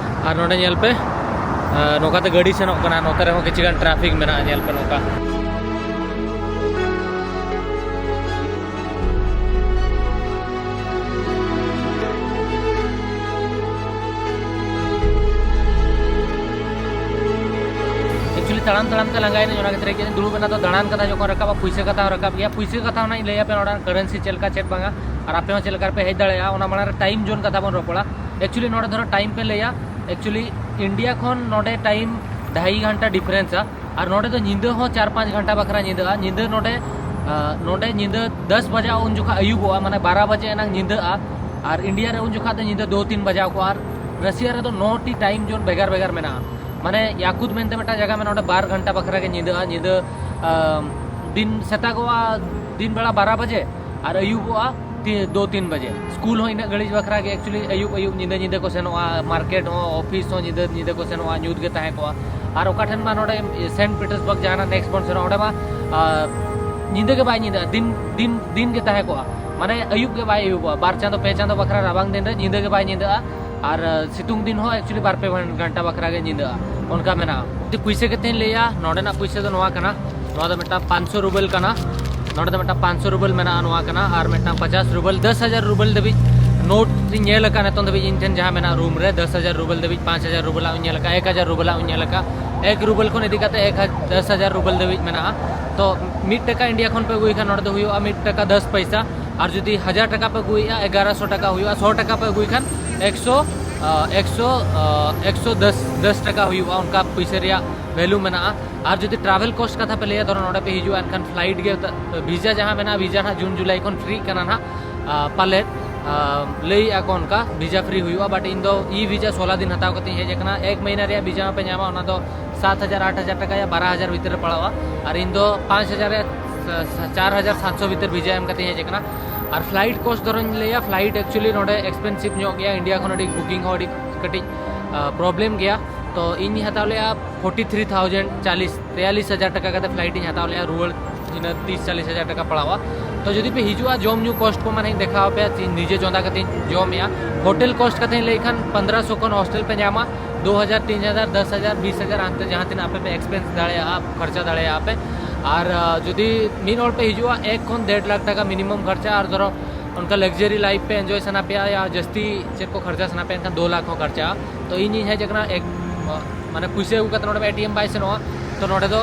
ᱟᱨ ᱱᱚᱰᱮ ᱧᱮᱞ ᱯᱮ, ᱟᱸ, ᱱᱚᱝᱠᱟᱛᱮ ᱜᱟᱹᱰᱤ ᱥᱮᱱᱚᱜ ᱠᱟᱱᱟ᱾ ᱱᱚᱛᱮ ᱨᱮᱦᱚᱸ ᱠᱤᱪᱷᱩ ᱜᱟᱱ ᱴᱨᱟᱯᱷᱤᱠ ᱢᱮᱱᱟᱜᱼᱟ, ᱧᱮᱞ ᱯᱮ ᱱᱚᱝᱠᱟ᱾ ᱮᱠᱪᱩᱭᱮᱞᱤ ᱛᱟᱲᱟᱢ ᱛᱟᱲᱟᱢ ᱛᱮ ᱞᱟᱸᱜᱟᱭᱮᱱᱟᱹᱧ, ᱚᱱᱟ ᱠᱷᱟᱹᱛᱤᱨ ᱜᱮ ᱫᱩᱲᱩᱵ ᱮᱱᱟ᱾ ᱛᱚ ᱫᱟᱬᱟᱱ ᱠᱟᱛᱷᱟ ᱡᱚᱠᱷᱚᱱ ᱨᱟᱠᱟᱵᱼᱟ, ᱯᱩᱭᱥᱟᱹ ᱠᱟᱛᱷᱟ ᱦᱚᱸ ᱨᱟᱠᱟᱵ ᱜᱮᱭᱟ᱾ ᱯᱩᱭᱥᱟᱹ ᱠᱟᱛᱷᱟ ᱦᱚᱸ ᱱᱟᱜ ᱤᱧ ᱞᱟᱹᱭ ᱟᱯᱮ, ᱱᱚᱰᱮ ᱠᱟᱨᱮᱱᱥᱤ ᱪᱮᱫ ᱞᱮᱠᱟ ᱪᱮᱫ ᱵᱟᱝᱟ, ᱟᱨ ᱟᱯᱮ ᱦᱚᱸ ᱪᱮᱫ ᱞᱮᱠᱟ ᱨᱮᱯᱮ ᱦᱮᱡ ᱫᱟᱲᱮᱭᱟᱜᱼᱟ᱾ ᱚᱱᱟ ᱢᱟᱲᱟᱝ ᱨᱮ ᱴᱟᱭᱤᱢ ᱡᱳᱱ ᱠᱟᱛᱷᱟ ᱵᱚᱱ ᱨᱚᱯᱚᱲᱟ᱾ ᱮᱠᱪᱩᱭᱮᱞᱤ ᱱᱚᱰᱮ ᱫᱷᱚᱨᱚ ᱴᱟᱭᱤᱢ ᱯᱮ ᱞᱟᱹᱭᱟ, ᱮᱠᱪᱩᱭᱮᱞᱤ ᱤᱱᱰᱤᱭᱟ ᱠᱷᱚᱱ ᱱᱚᱰᱮ ᱴᱟᱭᱤᱢ ᱰᱷᱟᱭᱤ ᱜᱷᱚᱱᱴᱟ ᱰᱤᱯᱷᱟᱨᱮᱱᱥᱟ, ᱟᱨ ᱱᱚᱰᱮ ᱫᱚ ᱧᱤᱫᱟᱹ ᱦᱚᱸ ᱪᱟᱨ ᱯᱟᱸᱪ ᱜᱷᱚᱱᱴᱟ ᱵᱟᱠᱷᱨᱟ ᱧᱤᱫᱟᱹᱜᱼᱟ᱾ ᱧᱤᱫᱟᱹ ᱱᱚᱰᱮ, ᱟᱸ, ᱱᱚᱰᱮ ᱧᱤᱫᱟᱹ ᱫᱚᱥ ᱵᱟᱡᱟᱜ ᱩᱱ ᱡᱚᱠᱷᱟ ᱟᱹᱭᱩᱵᱚᱜᱼᱟ, ᱢᱟᱱᱮ ᱵᱟᱨᱚ ᱵᱟᱡᱮ ᱮᱱᱟᱝ ᱧᱤᱫᱟᱹᱜᱼᱟ᱾ ᱟᱨ ᱤᱱᱰᱤᱭᱟ ᱨᱮ ᱩᱱ ᱡᱚᱠᱷᱟ ᱫᱚ ᱧᱤᱫᱟᱹ ᱫᱩ ᱛᱤᱱ ᱵᱟᱡᱟᱣ ᱠᱚᱜᱼᱟ᱾ ᱟᱨ ᱨᱟᱥᱤᱭᱟ ᱨᱮᱫᱚ ᱱᱚ ᱴᱤ ᱴᱟᱭᱤᱢ ᱡᱳᱱ ᱵᱷᱮᱜᱟᱨ ᱵᱷᱮᱜᱟᱨ ᱢᱮᱱᱟᱜᱼᱟ᱾ ᱢᱟᱱᱮ ᱭᱟᱠᱩᱛ ᱢᱮᱱᱛᱮ ᱢᱤᱫᱴᱟᱝ ᱡᱟᱭᱜᱟ ᱢᱮᱱᱟᱜᱼᱟ, ᱚᱸᱰᱮ ᱵᱟᱨ ᱜᱷᱚᱱᱴᱟ ᱵᱟᱠᱷᱨᱟ ᱜᱮ ᱧᱤᱫᱟᱹᱜᱼᱟ᱾ ᱧᱤᱫᱟᱹ, ᱟᱸ, ᱫᱤᱱ ᱥᱮᱛᱟᱜᱚᱜᱼᱟ ᱫᱤᱱ ᱵᱮᱲᱟ ᱵᱟᱨᱚ ᱵᱟᱡᱮ, ᱟᱨ ᱟᱹᱭᱩᱵᱚᱜᱼᱟ ᱛᱤ-, ᱫᱩ ᱛᱤᱱ ᱵᱟᱡᱮ᱾ ᱥᱠᱩᱞ ᱦᱚᱸ ᱤᱱᱟᱹᱜ ᱜᱷᱟᱹᱲᱤᱡ ᱵᱟᱠᱷᱨᱟ ᱜᱮ, actually ᱟᱹᱭᱩᱵ ᱟᱹᱭᱩᱵ ᱧᱤᱫᱟᱹ ᱧᱤᱫᱟᱹ ᱠᱚ ᱥᱮᱱᱚᱜᱼᱟ, ᱢᱟᱨᱠᱮᱴ ᱦᱚᱸ, ᱚᱯᱷᱤᱥ ᱦᱚᱸ ᱧᱤᱫᱟᱹ ᱧᱤᱫᱟᱹ ᱠᱚ ᱥᱮᱱᱚᱜᱼᱟ, ᱧᱩᱛ ᱜᱮ ᱛᱟᱦᱮᱸ ᱠᱚᱜᱼᱟ᱾ ᱟᱨ ᱚᱠᱟ ᱴᱷᱮᱱ ᱢᱟ ᱱᱚᱰᱮ ᱥᱮᱱᱴ ᱯᱤᱴᱟᱨᱥᱵᱟᱨᱜ ᱡᱟᱦᱟᱱᱟᱜ ᱱᱮᱠᱥᱴ ᱵᱚᱱ ᱥᱮᱱᱚᱜᱼᱟ, ᱚᱸᱰᱮ ᱢᱟ, ᱟᱨ, ᱧᱤᱫᱟᱹ ᱜᱮ ᱵᱟᱭ ᱧᱤᱫᱟᱹᱜᱼᱟ, ᱫᱤᱱ ᱫᱤᱱ ᱫᱤᱱ ᱜᱮ ᱛᱟᱦᱮᱸ ᱠᱚᱜᱼᱟ, ᱢᱟᱱᱮ ᱟᱹᱭᱩᱵ ᱜᱮ ᱵᱟᱭ ᱟᱹᱭᱩᱵᱚᱜᱼᱟ᱾ ᱵᱟᱨ ᱪᱟᱸᱫᱚ ᱯᱮ ᱪᱟᱸᱫᱚ ᱵᱟᱠᱷᱨᱟ ᱨᱟᱵᱟᱝ ᱫᱤᱱ ᱨᱮ ᱧᱤᱫᱟᱹ ᱜᱮ ᱵᱟᱭ ᱧᱤᱫᱟᱹᱜᱼᱟ᱾ ᱟᱨ, ᱟᱨ, ᱥᱤᱛᱩᱝ ᱫᱤᱱ ᱦᱚᱸ actually ᱵᱟᱨ ᱯᱮ ᱜᱷᱚᱱᱴᱟ ᱵᱟᱠᱷᱨᱟ ᱜᱮ ᱧᱤᱫᱟᱹᱜᱼᱟ, ᱚᱱᱠᱟ ᱢᱮᱱᱟᱜᱼᱟ᱾ ᱡᱩᱫᱤ ᱯᱩᱭᱥᱟᱹ ᱠᱟᱛᱮᱧ ᱞᱟᱹᱭᱟ, ᱱᱚᱰᱮᱱᱟᱜ ᱯᱩᱭᱥᱟᱹ ᱫᱚ ᱱᱚᱣᱟ ᱠᱟᱱᱟ, ᱱᱚᱣᱟ ᱫᱚ ᱢᱤᱫᱴᱟᱝ ᱯᱟᱸᱪᱥᱚ ᱨᱩᱵᱮᱞ ᱠᱟᱱᱟ, ᱱᱚᱰᱮ ᱫᱚ ᱢᱤᱫᱴᱟᱝ ᱯᱟᱸᱪᱥᱚ ᱨᱩᱵᱮᱞ ᱢᱮᱱᱟᱜᱼᱟ, ᱱᱚᱣᱟ ᱠᱟᱱᱟ, ᱟᱨ ᱢᱤᱫᱴᱟᱝ ᱯᱚᱪᱟᱥ ᱨᱩᱵᱮᱞ, ᱫᱚᱥ ᱦᱟᱡᱟᱨ ᱨᱩᱵᱮᱞ ᱫᱷᱟᱹᱵᱤᱡ ᱱᱳᱴ ᱤᱧ ᱧᱮᱞ ᱟᱠᱟᱫᱼᱟ ᱱᱤᱛᱚᱝ ᱫᱷᱟᱹᱵᱤᱡ ᱤᱧ ᱴᱷᱮᱱ ᱡᱟᱦᱟᱸ ᱢᱮᱱᱟᱜᱼᱟ ᱨᱩᱢ ᱨᱮ, ᱫᱚᱥ ᱦᱟᱡᱟᱨ ᱨᱩᱵᱮᱞ ᱫᱷᱟᱹᱵᱤᱡ, ᱯᱟᱸᱪ ᱦᱟᱡᱟᱨ ᱨᱩᱵᱮᱞᱟᱜ ᱤᱧ ᱧᱮᱞ ᱟᱠᱟᱫᱼᱟ, ᱮᱠ ᱦᱟᱡᱟᱨ ᱨᱩᱵᱮᱞᱟᱜ ᱤᱧ ᱧᱮᱞ ᱟᱠᱟᱫᱼᱟ, ᱮᱠ ᱨᱩᱵᱮᱞ ᱠᱷᱚᱱ ᱤᱫᱤ ᱠᱟᱛᱮ ᱮᱠ ᱦᱟᱡ-, ᱫᱚᱥ ᱦᱟᱡᱟᱨ ᱨᱩᱵᱮᱞ ᱫᱷᱟᱹᱵᱤᱡ ᱢᱮᱱᱟᱜᱼᱟ᱾ ᱛᱚ ᱢᱤᱫ ᱴᱟᱠᱟ ᱤᱱᱰᱤᱭᱟ ᱠᱷᱚᱱ ᱯᱮ ᱟᱹᱜᱩᱭ ᱠᱷᱟᱱ ᱱᱚᱰᱮ ᱫᱚ ᱦᱩᱭᱩᱜᱼᱟ ᱢᱤᱫ ᱴᱟᱠᱟ ᱫᱚᱥ ᱯᱚᱭᱥᱟ, ᱟᱨ ᱡᱩᱫᱤ ᱦᱟᱡᱟᱨ ᱴᱟᱠᱟ ᱯᱮ ᱟᱹᱜᱩᱭᱮᱫᱼᱟ ᱮᱜᱟᱨᱚᱥᱚ ᱴᱟᱠᱟ ᱦᱩᱭᱩᱜᱼᱟ, ᱥᱚ ᱴᱟᱠᱟ ᱯᱮ ᱟᱹᱜᱩᱭ ᱠᱷᱟᱱ ᱮᱠᱥᱚ, ᱟᱸ, ᱮᱠᱥᱚ, ᱟᱸ, ᱮᱠᱥᱚ ᱫᱚᱥ, ᱫᱚᱥ ᱴᱟᱠᱟ ᱦᱩᱭᱩᱜᱼᱟ, ᱚᱱᱠᱟ ᱯᱩᱭᱥᱟᱹ ᱨᱮᱭᱟᱜ ᱵᱷᱮᱞᱩ ᱢᱮᱱᱟᱜᱼᱟ᱾ ᱟᱨ ᱡᱩᱫᱤ ᱴᱨᱟᱵᱷᱮᱞ ᱠᱚᱥᱴ ᱠᱟᱛᱷᱟ ᱯᱮ ᱞᱟᱹᱭᱟ, ᱫᱷᱚᱨᱚ ᱱᱚᱰᱮ ᱯᱮ ᱦᱤᱡᱩᱜᱼᱟ, ᱮᱱᱠᱷᱟᱱ ᱯᱷᱞᱟᱭᱤᱴ ᱜᱮ, ᱵᱷᱤᱥᱟ ᱡᱟᱦᱟᱸ ᱢᱮᱱᱟᱜᱼᱟ, ᱵᱷᱤᱥᱟ ᱱᱟᱦᱟᱜ ᱡᱩᱱ ᱡᱩᱞᱟᱭ ᱠᱷᱚᱱ ᱯᱷᱨᱤᱜ ᱠᱟᱱᱟ ᱱᱟᱦᱟᱜ, ᱟᱸ, ᱯᱟᱞᱮᱫ᱾ ᱞᱟᱹᱭᱮᱫᱼᱟ ᱠᱚ ᱚᱱᱠᱟ ᱵᱷᱤᱡᱟ ᱯᱷᱨᱤ ᱦᱩᱭᱩᱜᱼᱟ, ᱵᱟᱴ ᱤᱧ ᱫᱚ ᱤ ᱵᱷᱤᱡᱟ ᱥᱳᱞᱟ ᱫᱤᱱ ᱦᱟᱛᱟᱣ ᱠᱟᱛᱮ ᱤᱧ ᱦᱮᱡ ᱟᱠᱟᱱᱟ᱾ ᱮᱠ ᱢᱟᱹᱦᱤᱱᱟ ᱨᱮᱭᱟᱜ ᱵᱷᱤᱡᱟ ᱯᱮ ᱧᱟᱢᱟ, ᱚᱱᱟ ᱫᱚ ᱥᱟᱛ ᱦᱟᱡᱟᱨ ᱟᱴ ᱦᱟᱡᱟᱨ ᱴᱟᱠᱟ ᱭᱟ ᱵᱟᱨᱚ ᱦᱟᱡᱟᱨ ᱵᱷᱤᱛᱤᱨ ᱨᱮ ᱯᱟᱲᱟᱜᱼᱟ᱾ ᱟᱨ ᱤᱧ ᱫᱚ ᱯᱟᱸᱪ ᱦᱟᱡᱟᱨ ᱨᱮ ᱪᱟᱨ ᱦᱟᱡᱟᱨ ᱥᱟᱛᱥᱚ ᱵᱷᱤᱛᱤᱨ ᱵᱷᱤᱡᱟ ᱮᱢ ᱠᱟᱛᱮ ᱤᱧ ᱦᱮᱡ ᱟᱠᱟᱱᱟ᱾ ᱟᱨ ᱯᱷᱞᱟᱭᱤᱴ ᱠᱚᱥᱴ ᱫᱷᱚᱨᱚᱧ ᱞᱟᱹᱭᱟ, ᱯᱷᱞᱟᱭᱤᱴ ᱮᱠᱪᱩᱭᱮᱞᱤ ᱱᱚᱰᱮ ᱮᱠᱥᱯᱮᱱᱥᱤᱵᱷ ᱧᱚᱜ ᱜᱮᱭᱟ, ᱤᱱᱰᱤᱭᱟ ᱠᱷᱚᱱ ᱟᱹᱰᱤ ᱵᱩᱠᱤᱝ ᱦᱚᱸ ᱟᱹᱰᱤ ᱠᱟᱹᱴᱤᱡ ᱯᱨᱚᱵᱞᱮᱢ ᱜᱮᱭᱟ᱾ ᱛᱚ ᱤᱧ ᱦᱟᱛᱟᱣ ᱞᱮᱫᱼᱟ ᱯᱷᱳᱨᱴᱤ ᱛᱷᱨᱤ ᱛᱷᱟᱣᱡᱮᱱᱰ, ᱪᱟᱞᱤᱥ ᱛᱮᱭᱟᱞᱤᱥ ᱦᱟᱡᱟᱨ ᱴᱟᱠᱟ ᱠᱟᱛᱮ ᱯᱷᱞᱟᱭᱤᱴ ᱤᱧ ᱦᱟᱛᱟᱣ ᱞᱮᱫᱼᱟ, ᱨᱩᱣᱟᱹᱲ ᱤᱱᱟᱹ ᱛᱤᱥ ᱪᱟᱞᱤᱥ ᱦᱟᱡᱟᱨ ᱴᱟᱠᱟ ᱯᱟᱲᱟᱣᱟ᱾ ᱛᱚ ᱡᱩᱫᱤ ᱯᱮ ᱦᱤᱡᱩᱜᱼᱟ, ᱡᱚᱢ ᱧᱩ ᱠᱚᱥᱴ ᱠᱚ ᱢᱟ ᱱᱟᱦᱟᱜ ᱤᱧ ᱫᱮᱠᱷᱟᱣ ᱟᱯᱮᱭᱟ, ᱪᱮ ᱱᱤᱡᱮ ᱪᱚᱸᱫᱟ ᱠᱟᱛᱮᱧ ᱡᱚᱢᱮᱜᱼᱟ᱾ ᱦᱳᱴᱮᱞ ᱠᱚᱥᱴ ᱠᱟᱛᱮᱧ ᱞᱟᱹᱭ ᱠᱷᱟᱱ ᱯᱚᱱᱫᱽᱨᱚᱥᱚ ᱠᱷᱚᱱ ᱦᱳᱥᱴᱮᱞ ᱯᱮ ᱧᱟᱢᱟ, ᱫᱩ ᱦᱟᱡᱟᱨ, ᱛᱤᱱ ᱦᱟᱡᱟᱨ, ᱫᱚᱥ ᱦᱟᱡᱟᱨ, ᱵᱤᱥ ᱦᱟᱡᱟᱨ, ᱦᱟᱱᱛᱮ ᱡᱟᱦᱟᱸ ᱛᱤᱱᱟᱹᱜ ᱟᱯᱮ ᱯᱮ ᱮᱠᱥᱯᱮᱱᱥ ᱫᱟᱲᱮᱭᱟᱜᱼᱟ, ᱠᱷᱚᱨᱪᱟ ᱫᱟᱲᱮᱭᱟᱜᱼᱟ ᱯᱮ᱾ ᱟᱨ ᱟᱨ ᱡᱩᱫᱤ ᱢᱤᱫ ᱦᱚᱲ ᱯᱮ ᱦᱤᱡᱩᱜᱼᱟ, ᱮᱠ ᱠᱷᱚᱱ ᱰᱮᱲ ᱞᱟᱠᱷ ᱴᱟᱠᱟ ᱢᱤᱱᱤᱢᱟᱢ ᱠᱷᱚᱨᱪᱟ᱾ ᱟᱨ ᱫᱷᱚᱨᱚ ᱚᱱᱠᱟ ᱞᱟᱠᱡᱟᱨᱤ ᱞᱟᱭᱤᱯᱷ ᱯᱮ ᱮᱱᱡᱚᱭ ᱥᱟᱱᱟ ᱯᱮᱭᱟ ᱭᱟ ᱡᱟᱹᱥᱛᱤ ᱪᱮᱫ ᱠᱚ ᱠᱷᱚᱨᱪᱟ ᱥᱟᱱᱟ ᱯᱮᱭᱟ, ᱮᱱᱠᱷᱟᱱ ᱫᱩ ᱞᱟᱠᱷ ᱦᱚᱸ ᱠᱷᱚᱨᱪᱟᱜᱼᱟ᱾ ᱛᱚ ᱤᱧᱤᱧ ᱦᱮᱡ ᱟᱠᱟᱱᱟ ᱮᱠ ᱢᱟᱱᱮ ᱯᱩᱭᱥᱟᱹ ᱟᱹᱜᱩ ᱠᱟᱛᱮ ᱱᱚᱰᱮ ᱢᱟ ᱮ ᱴᱤ ᱮᱢ ᱵᱟᱭ ᱥᱮᱱᱚᱜᱼᱟ᱾ ᱛᱚ ᱱᱚᱰᱮ ᱫᱚ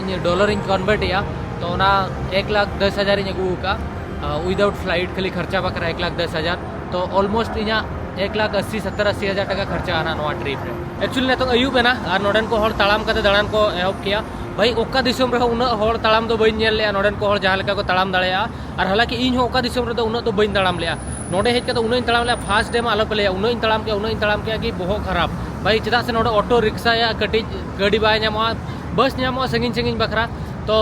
ᱤᱧ ᱰᱚᱞᱟᱨ ᱤᱧ ᱠᱚᱱᱵᱷᱟᱨᱴ ᱮᱜᱼᱟ᱾ ᱛᱚ ᱚᱱᱟ ᱮᱠ ᱞᱟᱠᱷ ᱫᱚᱥ ᱦᱟᱡᱟᱨ ᱤᱧ ᱟᱹᱜᱩ ᱟᱠᱟᱫᱼᱟ ᱩᱭᱫᱟᱣᱩᱴ ᱯᱷᱞᱟᱭᱤᱴ, ᱠᱷᱟᱹᱞᱤ ᱠᱷᱚᱨᱪᱟ ᱵᱟᱠᱷᱨᱟ ᱮᱠ ᱞᱟᱠᱷ ᱫᱚᱥ ᱦᱟᱡᱟᱨ᱾ ᱛᱚ ᱚᱞᱢᱳᱥᱴ ᱤᱧᱟᱹᱜ ᱮᱠ ᱞᱟᱠᱷ ᱟᱥᱤ, ᱥᱚᱛᱛᱚᱨ ᱟᱥᱤ ᱦᱟᱡᱟᱨ ᱴᱟᱠᱟ ᱠᱷᱚᱨᱪᱟ ᱟᱱᱟ ᱱᱚᱣᱟ ᱴᱨᱤᱯ ᱨᱮ᱾ ᱮᱠᱪᱩᱭᱮᱞᱤ ᱱᱤᱛᱚᱝ ᱟᱹᱭᱩᱵ ᱮᱱᱟ ᱟᱨ ᱱᱚᱰᱮᱱ ᱠᱚ ᱦᱚᱲ ᱛᱟᱲᱟᱢ ᱠᱟᱛᱮ ᱫᱟᱬᱟᱱ ᱠᱚ ᱮᱦᱚᱵ ᱠᱮᱜᱼᱟ᱾ ᱵᱷᱟᱹᱭ, ᱚᱠᱟ ᱫᱤᱥᱚᱢ ᱨᱮᱦᱚᱸ ᱩᱱᱟᱹᱜ ᱦᱚᱲ ᱛᱟᱲᱟᱢ ᱫᱚ ᱵᱟᱹᱧ ᱧᱮᱞ ᱞᱮᱜᱼᱟ, ᱱᱚᱰᱮᱱ ᱠᱚ ᱦᱚᱲ ᱡᱟᱦᱟᱸ ᱞᱮᱠᱟ ᱠᱚ ᱛᱟᱲᱟᱢ ᱫᱟᱲᱮᱭᱟᱜᱼᱟ᱾ ᱟᱨ ᱦᱟᱞᱟᱝᱠᱤ ᱤᱧ ᱦᱚᱸ ᱚᱠᱟ ᱫᱤᱥᱚᱢ ᱨᱮᱫᱚ ᱩᱱᱟᱹᱜ ᱫᱚ ᱵᱟᱹᱧ ᱛᱟᱲᱟᱢ ᱞᱮᱜᱼᱟ᱾ ᱱᱚᱰᱮ ᱦᱮᱡ ᱠᱟᱛᱮ ᱩᱱᱟᱹᱜ ᱤᱧ ᱛᱟᱲᱟᱢ ᱞᱮᱜᱼᱟ, ᱯᱷᱟᱥᱴ ᱰᱮ ᱢᱟ ᱟᱞᱚᱯᱮ ᱞᱟᱹᱭᱟ, ᱩᱱᱟᱹᱜ ᱤᱧ ᱛᱟᱲᱟᱢ ᱠᱮᱜᱼᱟ, ᱩᱱᱟᱹᱜ ᱤᱧ ᱛᱟᱲᱟᱢ ᱠᱮᱜᱼᱟ ᱠᱤ ᱵᱚᱦᱚᱜ ᱠᱷᱟᱨᱟᱯ᱾ ᱵᱷᱟᱹᱭ, ᱪᱮᱫᱟᱜ ᱥᱮ ᱱᱚᱰᱮ ᱚᱴᱳ ᱨᱤᱠᱥᱟ ᱭᱟ ᱠᱟᱹᱴᱤᱡ ᱜᱟᱹᱰᱤ ᱵᱟᱭ ᱧᱟᱢᱚᱜᱼᱟ, ᱵᱟᱥ ᱧᱟᱢᱚᱜᱼᱟ ᱥᱟᱺᱜᱤᱧ ᱥᱟᱺᱜᱤᱧ ᱵᱟᱠᱷᱨᱟ᱾ ᱛᱚ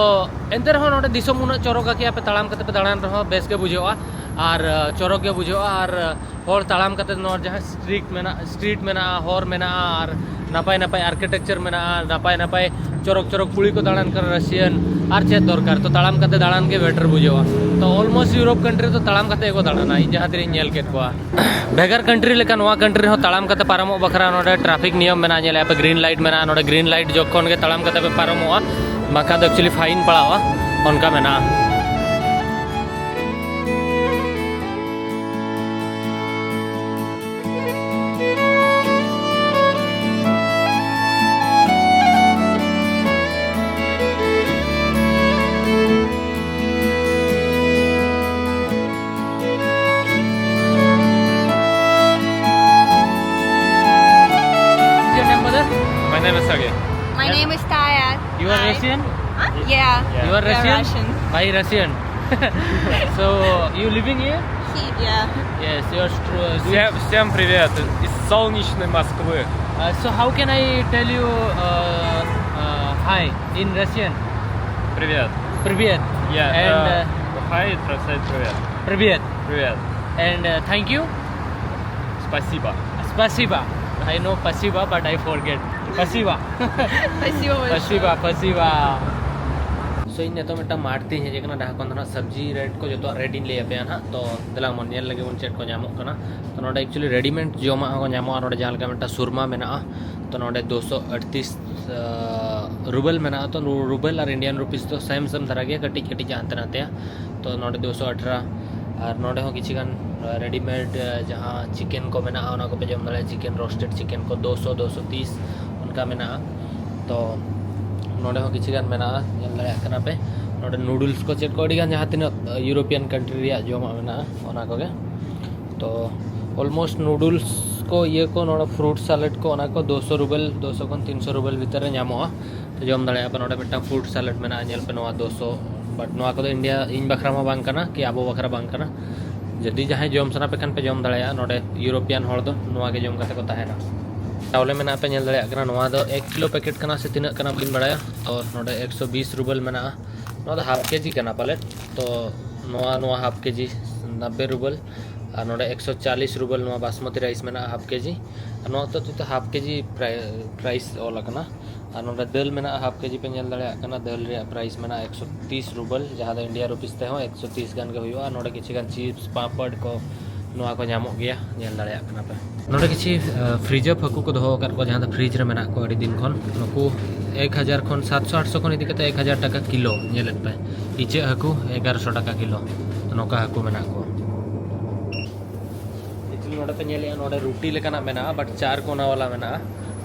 ᱮᱱᱛᱮ ᱨᱮᱦᱚᱸ ᱱᱚᱰᱮ ᱫᱤᱥᱚᱢ ᱩᱱᱟᱹᱜ ᱪᱚᱨᱚᱠ ᱜᱮᱭᱟ, ᱟᱯᱮ ᱛᱟᱲᱟᱢ ᱠᱟᱛᱮ ᱯᱮ ᱫᱟᱬᱟᱱ ᱨᱮᱦᱚᱸ ᱵᱮᱥ ᱜᱮ ᱵᱩᱡᱷᱟᱹᱜᱼᱟ ᱟᱨ ᱪᱚᱨᱚᱠ ᱜᱮ ᱵᱩᱡᱷᱟᱹᱜᱼᱟ᱾ ᱟᱨ ᱦᱚᱲ ᱛᱟᱲᱟᱢ ᱠᱟᱛᱮ ᱱᱚᱣᱟ ᱡᱟᱦᱟᱸ ᱥᱴᱨᱤᱴ ᱢᱮᱱᱟᱜᱼᱟ, ᱥᱴᱨᱤᱴ ᱢᱮᱱᱟᱜᱼᱟ, ᱦᱚᱨ ᱢᱮᱱᱟᱜᱼᱟ, ᱟᱨ ᱱᱟᱯᱟᱭ ᱱᱟᱯᱟᱭ ᱟᱨᱠᱤᱴᱮᱠᱪᱟᱨ ᱢᱮᱱᱟᱜᱼᱟ, ᱱᱟᱯᱟᱭ ᱱᱟᱯᱟᱭ ᱪᱚᱨᱚᱠ ᱪᱚᱨᱚᱠ ᱠᱩᱲᱤ ᱠᱚ ᱫᱟᱬᱟᱱ ᱠᱟᱱᱟ ᱨᱟᱥᱤᱭᱟᱱ᱾ ᱟᱨ ᱪᱮᱫ ᱫᱚᱨᱠᱟᱨ? ᱛᱚ ᱛᱟᱲᱟᱢ ᱠᱟᱛᱮ ᱫᱟᱬᱟᱱ ᱜᱮ ᱵᱮᱴᱟᱨ ᱵᱩᱡᱷᱟᱹᱜᱼᱟ᱾ ᱛᱚ ᱚᱞᱢᱳᱥᱴ ᱤᱭᱩᱨᱳᱯ ᱠᱟᱱᱴᱨᱤ ᱫᱚ ᱛᱟᱲᱟᱢ ᱠᱟᱛᱮ ᱜᱮᱠᱚ ᱫᱟᱬᱟᱱᱟ, ᱤᱧ ᱡᱟᱦᱟᱸ ᱛᱤᱱᱟᱹᱜ ᱤᱧ ᱧᱮᱞ ᱠᱮᱫ ᱠᱚᱣᱟ᱾ ᱵᱷᱮᱜᱟᱨ ᱠᱟᱱᱴᱨᱤ ᱞᱮᱠᱟ ᱱᱚᱣᱟ ᱠᱟᱱᱴᱨᱤ ᱨᱮᱦᱚᱸ ᱛᱟᱲᱟᱢ ᱠᱟᱛᱮ ᱯᱟᱨᱚᱢᱚᱜ ᱵᱟᱠᱷᱨᱟ ᱱᱚᱰᱮ ᱴᱨᱟᱯᱷᱤᱠ ᱱᱤᱭᱚᱢ ᱢᱮᱱᱟᱜᱼᱟ, ᱧᱮᱞᱮᱫᱼᱟ ᱯᱮ ᱜᱨᱤᱱ ᱞᱟᱭᱤᱴ ᱢᱮᱱᱟᱜᱼᱟ᱾ ᱱᱚᱰᱮ ᱜᱨᱤᱱ ᱞᱟᱭᱤᱴ ᱡᱚᱠᱷᱚᱱ ᱜᱮ ᱛᱟᱲᱟᱢ ᱠᱟᱛᱮ ᱯᱮ ᱯᱟᱨᱚᱢᱚᱜᱼᱟ, ᱵᱟᱝᱠᱷᱟᱱ ᱫᱚ ᱮᱠᱪᱩᱭᱮᱞᱤ ᱯᱷᱟᱭᱤᱱ ᱯᱟᱲᱟᱜᱼᱟ, ᱚᱱᱠᱟ ᱢᱮᱱᱟᱜᱼᱟ᱾ Your name, brother? My name is Sergey. My name is Tayar. You are Hi. Russian? Huh? Yeah. You are We are Russian? Russian. Why Russian? So, you living here? Yeah. Yes, yours too. Всем, всем привет из солнечной Москвы. Uh, so how can I tell you uh, uh, hi in Russian? Привет. Привет. Yeah. And uh, hi translate привет. Привет. Привет. And uh, thank you. Спасибо. Спасибо. I know спасибо, but I forget. спасибо. Спасибо большое. спасибо, спасибо. So ᱤᱧ ᱱᱤᱛᱚᱜ ᱢᱤᱫᱴᱟᱝ mart ᱛᱤᱧ ᱦᱮᱡ ᱟᱠᱟᱱᱟ, ᱡᱟᱦᱟᱸ ᱠᱷᱚᱱ ᱫᱚ ᱱᱟᱜ ᱥᱚᱵᱽᱡᱤ ᱨᱮᱴ ᱠᱚ ᱡᱚᱛᱚᱣᱟᱜ ᱨᱮᱴ ᱤᱧ ᱞᱟᱹᱭ ᱟᱯᱮᱭᱟ ᱱᱟᱜ᱾ ᱛᱚ ᱫᱮᱞᱟ ᱢᱚᱱ ᱧᱮᱞ ᱞᱮᱜᱮ ᱵᱚᱱ ᱪᱮᱫ ᱠᱚ ᱧᱟᱢᱚᱜ ᱠᱟᱱᱟ᱾ ᱛᱚ ᱱᱚᱰᱮ actually readymade ᱡᱚᱢᱟᱜ ᱦᱚᱸ ᱧᱟᱢᱚᱜᱼᱟ᱾ ᱱᱚᱰᱮ ᱡᱟᱦᱟᱸ ᱞᱮᱠᱟ ᱢᱤᱫᱴᱟᱝ ᱥᱩᱨᱢᱟ ᱢᱮᱱᱟᱜᱼᱟ, ᱛᱚ ᱱᱚᱰᱮ ᱫᱩᱥᱚ ᱟᱴᱛᱨᱤᱥ ᱨᱩᱵᱮᱞ ᱢᱮᱱᱟᱜᱼᱟ᱾ ᱛᱚ ᱨᱩᱵᱮᱞ ᱟᱨ ᱤᱱᱰᱤᱭᱟᱱ ᱨᱩᱯᱤᱥ ᱫᱚ ᱥᱮᱢ ᱥᱮᱢ ᱫᱷᱟᱨᱟ ᱜᱮᱭᱟ, ᱠᱟᱹᱴᱤᱡ ᱠᱟᱹᱴᱤᱡ ᱦᱟᱱᱛᱮ ᱱᱟᱛᱮᱭᱟ᱾ ᱛᱚ ᱱᱚᱰᱮ ᱫᱩᱥᱚ ᱟᱴᱷᱨᱚ, ᱟᱨ ᱱᱚᱰᱮ ᱦᱚᱸ ᱠᱤᱪᱷᱤ ᱜᱟᱱ ᱨᱮᱰᱤᱢᱮᱰ ᱡᱟᱦᱟᱸ ᱪᱤᱠᱮᱱ ᱠᱚ ᱢᱮᱱᱟᱜᱼᱟ, ᱚᱱᱟ ᱠᱚᱯᱮ ᱡᱚᱢ ᱫᱟᱲᱮᱭᱟᱜᱼᱟ᱾ ᱪᱤᱠᱮᱱ ᱨᱳᱥᱴᱮᱰ ᱪᱤᱠᱮᱱ ᱠᱚ ᱫᱩᱥᱚ, ᱫᱩᱥᱚ ᱛᱤᱥ ᱚᱱᱠᱟ ᱢᱮᱱᱟᱜᱼᱟ᱾ ᱛᱚ ᱱᱚᱰᱮ ᱦᱚᱸ ᱠᱤᱪᱷᱤ ᱜᱟᱱ ᱢᱮᱱᱟᱜᱼᱟ, ᱧᱮᱞ ᱫᱟᱲᱮᱭᱟᱜ ᱠᱟᱱᱟ ᱯᱮ᱾ ᱱᱚᱰᱮ ᱱᱩᱰᱩᱞᱥ ᱠᱚ ᱪᱮᱫ ᱠᱚ ᱟᱹᱰᱤ ᱜᱟᱱ ᱡᱟᱦᱟᱸ ᱛᱤᱱᱟᱹᱜ ᱤᱭᱩᱨᱳᱯᱤᱭᱟᱱ ᱠᱟᱱᱴᱨᱤ ᱨᱮᱭᱟᱜ ᱡᱚᱢᱟᱜ ᱢᱮᱱᱟᱜᱼᱟ, ᱚᱱᱟ ᱠᱚᱜᱮ᱾ ᱛᱚ ᱚᱞᱢᱳᱥᱴ ᱱᱩᱰᱩᱞᱥ ᱠᱚ, ᱤᱭᱟᱹ ᱠᱚ, ᱱᱚᱰᱮ ᱯᱷᱨᱩᱴ ᱥᱟᱞᱮᱰ ᱠᱚ, ᱚᱱᱟ ᱠᱚ ᱫᱩᱥᱚ ᱨᱩᱵᱮᱞ, ᱫᱩᱥᱚ ᱠᱷᱚᱱ ᱛᱤᱱᱥᱚ ᱨᱩᱵᱮᱞ ᱵᱷᱤᱛᱟᱹᱨ ᱨᱮ ᱧᱟᱢᱚᱜᱼᱟ᱾ ᱛᱚ ᱡᱚᱢ ᱫᱟᱲᱮᱭᱟᱜᱼᱟ ᱯᱮ᱾ ᱱᱚᱰᱮ ᱢᱤᱫᱴᱟᱝ ᱯᱷᱨᱩᱴ ᱥᱟᱞᱮᱰ ᱢᱮᱱᱟᱜᱼᱟ, ᱧᱮᱞ ᱯᱮ, ᱱᱚᱣᱟ ᱫᱩᱥᱚ᱾ ᱵᱟᱴ ᱱᱚᱣᱟ ᱠᱚᱫᱚ ᱤᱱᱰᱤᱭᱟ, ᱤᱧ ᱵᱟᱠᱷᱨᱟ ᱢᱟ ᱵᱟᱝ ᱠᱟᱱᱟ, ᱠᱤ ᱟᱵᱚ ᱵᱟᱠᱷᱨᱟ ᱵᱟᱝ ᱠᱟᱱᱟ᱾ ᱡᱩᱫᱤ ᱡᱟᱦᱟᱸᱭ ᱡᱚᱢ ᱥᱟᱱᱟ ᱯᱮ ᱠᱷᱟᱱ ᱯᱮ ᱡᱚᱢ ᱫᱟᱲᱮᱭᱟᱜᱼᱟ᱾ ᱱᱚᱰᱮ ᱤᱭᱩᱨᱳᱯᱤᱭᱟᱱ ᱦᱚᱲ ᱫᱚ ᱱᱚᱣᱟ ᱜᱮ ᱡᱚᱢ ᱠᱟᱛᱮ ᱠᱚ ᱛᱟᱦᱮᱱᱟ᱾ ᱪᱟᱣᱞᱮ ᱢᱮᱱᱟᱜᱼᱟ ᱯᱮ, ᱧᱮᱞ ᱫᱟᱲᱮᱭᱟᱜ ᱠᱟᱱᱟ᱾ ᱱᱚᱣᱟ ᱫᱚ ᱮᱠ ᱠᱤᱞᱳ ᱯᱮᱠᱮᱴ ᱠᱟᱱᱟ ᱥᱮ ᱛᱤᱱᱟᱹᱜ ᱠᱟᱱᱟ ᱵᱟᱹᱧ ᱵᱟᱲᱟᱭᱟ᱾ ᱛᱚ ᱱᱚᱰᱮ ᱮᱠᱥᱚ ᱵᱤᱥ ᱨᱩᱵᱮᱞ ᱢᱮᱱᱟᱜᱼᱟ᱾ ᱱᱚᱣᱟ ᱫᱚ ᱦᱟᱯ ᱠᱮᱡᱤ ᱠᱟᱱᱟ ᱯᱟᱞᱮᱫ᱾ ᱛᱚ ᱱᱚᱣᱟ, ᱱᱚᱣᱟ ᱦᱟᱯ ᱠᱮᱡᱤ ᱱᱟᱵᱵᱮ ᱨᱩᱵᱮᱞ, ᱟᱨ ᱱᱚᱰᱮ ᱮᱠᱥᱚ ᱪᱟᱞᱤᱥ ᱨᱩᱵᱮᱞ ᱱᱚᱣᱟ ᱵᱟᱥᱢᱚᱛᱤ ᱨᱟᱭᱤᱥ ᱢᱮᱱᱟᱜᱼᱟ ᱦᱟᱯ ᱠᱮᱡᱤ᱾ ᱟᱨ ᱱᱚᱣᱟ ᱫᱚ ᱛᱚ ᱦᱟᱯ ᱠᱮᱡᱤ ᱯᱨᱟᱭᱤᱥ ᱚᱞ ᱟᱠᱟᱱᱟ᱾ ᱟᱨ ᱱᱚᱰᱮ ᱫᱟᱹᱞ ᱢᱮᱱᱟᱜᱼᱟ, ᱦᱟᱯ ᱠᱮᱡᱤ ᱯᱮ ᱧᱮᱞ ᱫᱟᱲᱮᱭᱟᱜ ᱠᱟᱱᱟ᱾ ᱫᱟᱹᱞ ᱨᱮᱭᱟᱜ ᱯᱨᱟᱭᱤᱥ ᱢᱮᱱᱟᱜᱼᱟ ᱮᱠᱥᱚ ᱛᱤᱥ ᱨᱩᱵᱮᱞ, ᱡᱟᱦᱟᱸ ᱫᱚ ᱤᱱᱰᱤᱭᱟ ᱨᱩᱯᱤᱥ ᱛᱮᱦᱚᱸ ᱮᱠᱥᱚ ᱛᱤᱥ ᱜᱟᱱ ᱜᱮ ᱦᱩᱭᱩᱜᱼᱟ᱾ ᱱᱚᱰᱮ ᱠᱤᱪᱷᱤ ᱜᱟᱱ ᱪᱤᱯᱥ, ᱯᱟᱯᱚᱲ ᱠᱚ, ᱱᱚᱣᱟ ᱠᱚ ᱧᱟᱢᱚᱜ ᱜᱮᱭᱟ, ᱧᱮᱞ ᱫᱟᱲᱮᱭᱟᱜ ᱠᱟᱱᱟ ᱯᱮ᱾ ᱱᱚᱰᱮ ᱠᱤᱪᱷᱤ ᱯᱷᱨᱤᱡᱟᱨ ᱦᱟᱹᱠᱩ ᱠᱚ ᱫᱚᱦᱚ ᱟᱠᱟᱫ ᱠᱚᱣᱟ, ᱡᱟᱦᱟᱸ ᱫᱚ ᱯᱷᱨᱤᱡᱽ ᱨᱮ ᱢᱮᱱᱟᱜ ᱠᱚᱣᱟ ᱟᱹᱰᱤ ᱫᱤᱱ ᱠᱷᱚᱱ᱾ ᱱᱩᱠᱩ ᱮᱠ ᱦᱟᱡᱟᱨ ᱠᱷᱚᱱ ᱥᱟᱛᱥᱚ ᱟᱴᱥᱚ ᱠᱷᱚᱱ ᱤᱫᱤ ᱠᱟᱛᱮ ᱮᱠ ᱦᱟᱡᱟᱨ ᱴᱟᱠᱟ ᱠᱤᱞᱳ᱾ ᱧᱮᱞᱮᱫ ᱯᱮ, ᱤᱪᱟᱹᱜ ᱦᱟᱹᱠᱩ ᱮᱜᱟᱨᱚᱥᱚ ᱴᱟᱠᱟ ᱠᱤᱞᱳ, ᱱᱚᱝᱠᱟ ᱦᱟᱹᱠᱩ ᱢᱮᱱᱟᱜ ᱠᱚᱣᱟ᱾ ᱮᱠᱪᱩᱭᱮᱞᱤ ᱱᱚᱰᱮ ᱯᱮ ᱧᱮᱞᱮᱫᱼᱟ, ᱱᱚᱰᱮ ᱨᱩᱴᱤ ᱞᱮᱠᱟᱱᱟᱜ ᱢᱮᱱᱟᱜᱼᱟ, ᱵᱟᱴ ᱪᱟᱨ ᱠᱚᱱᱟ ᱵᱟᱞᱟ ᱢᱮᱱᱟᱜᱼᱟ᱾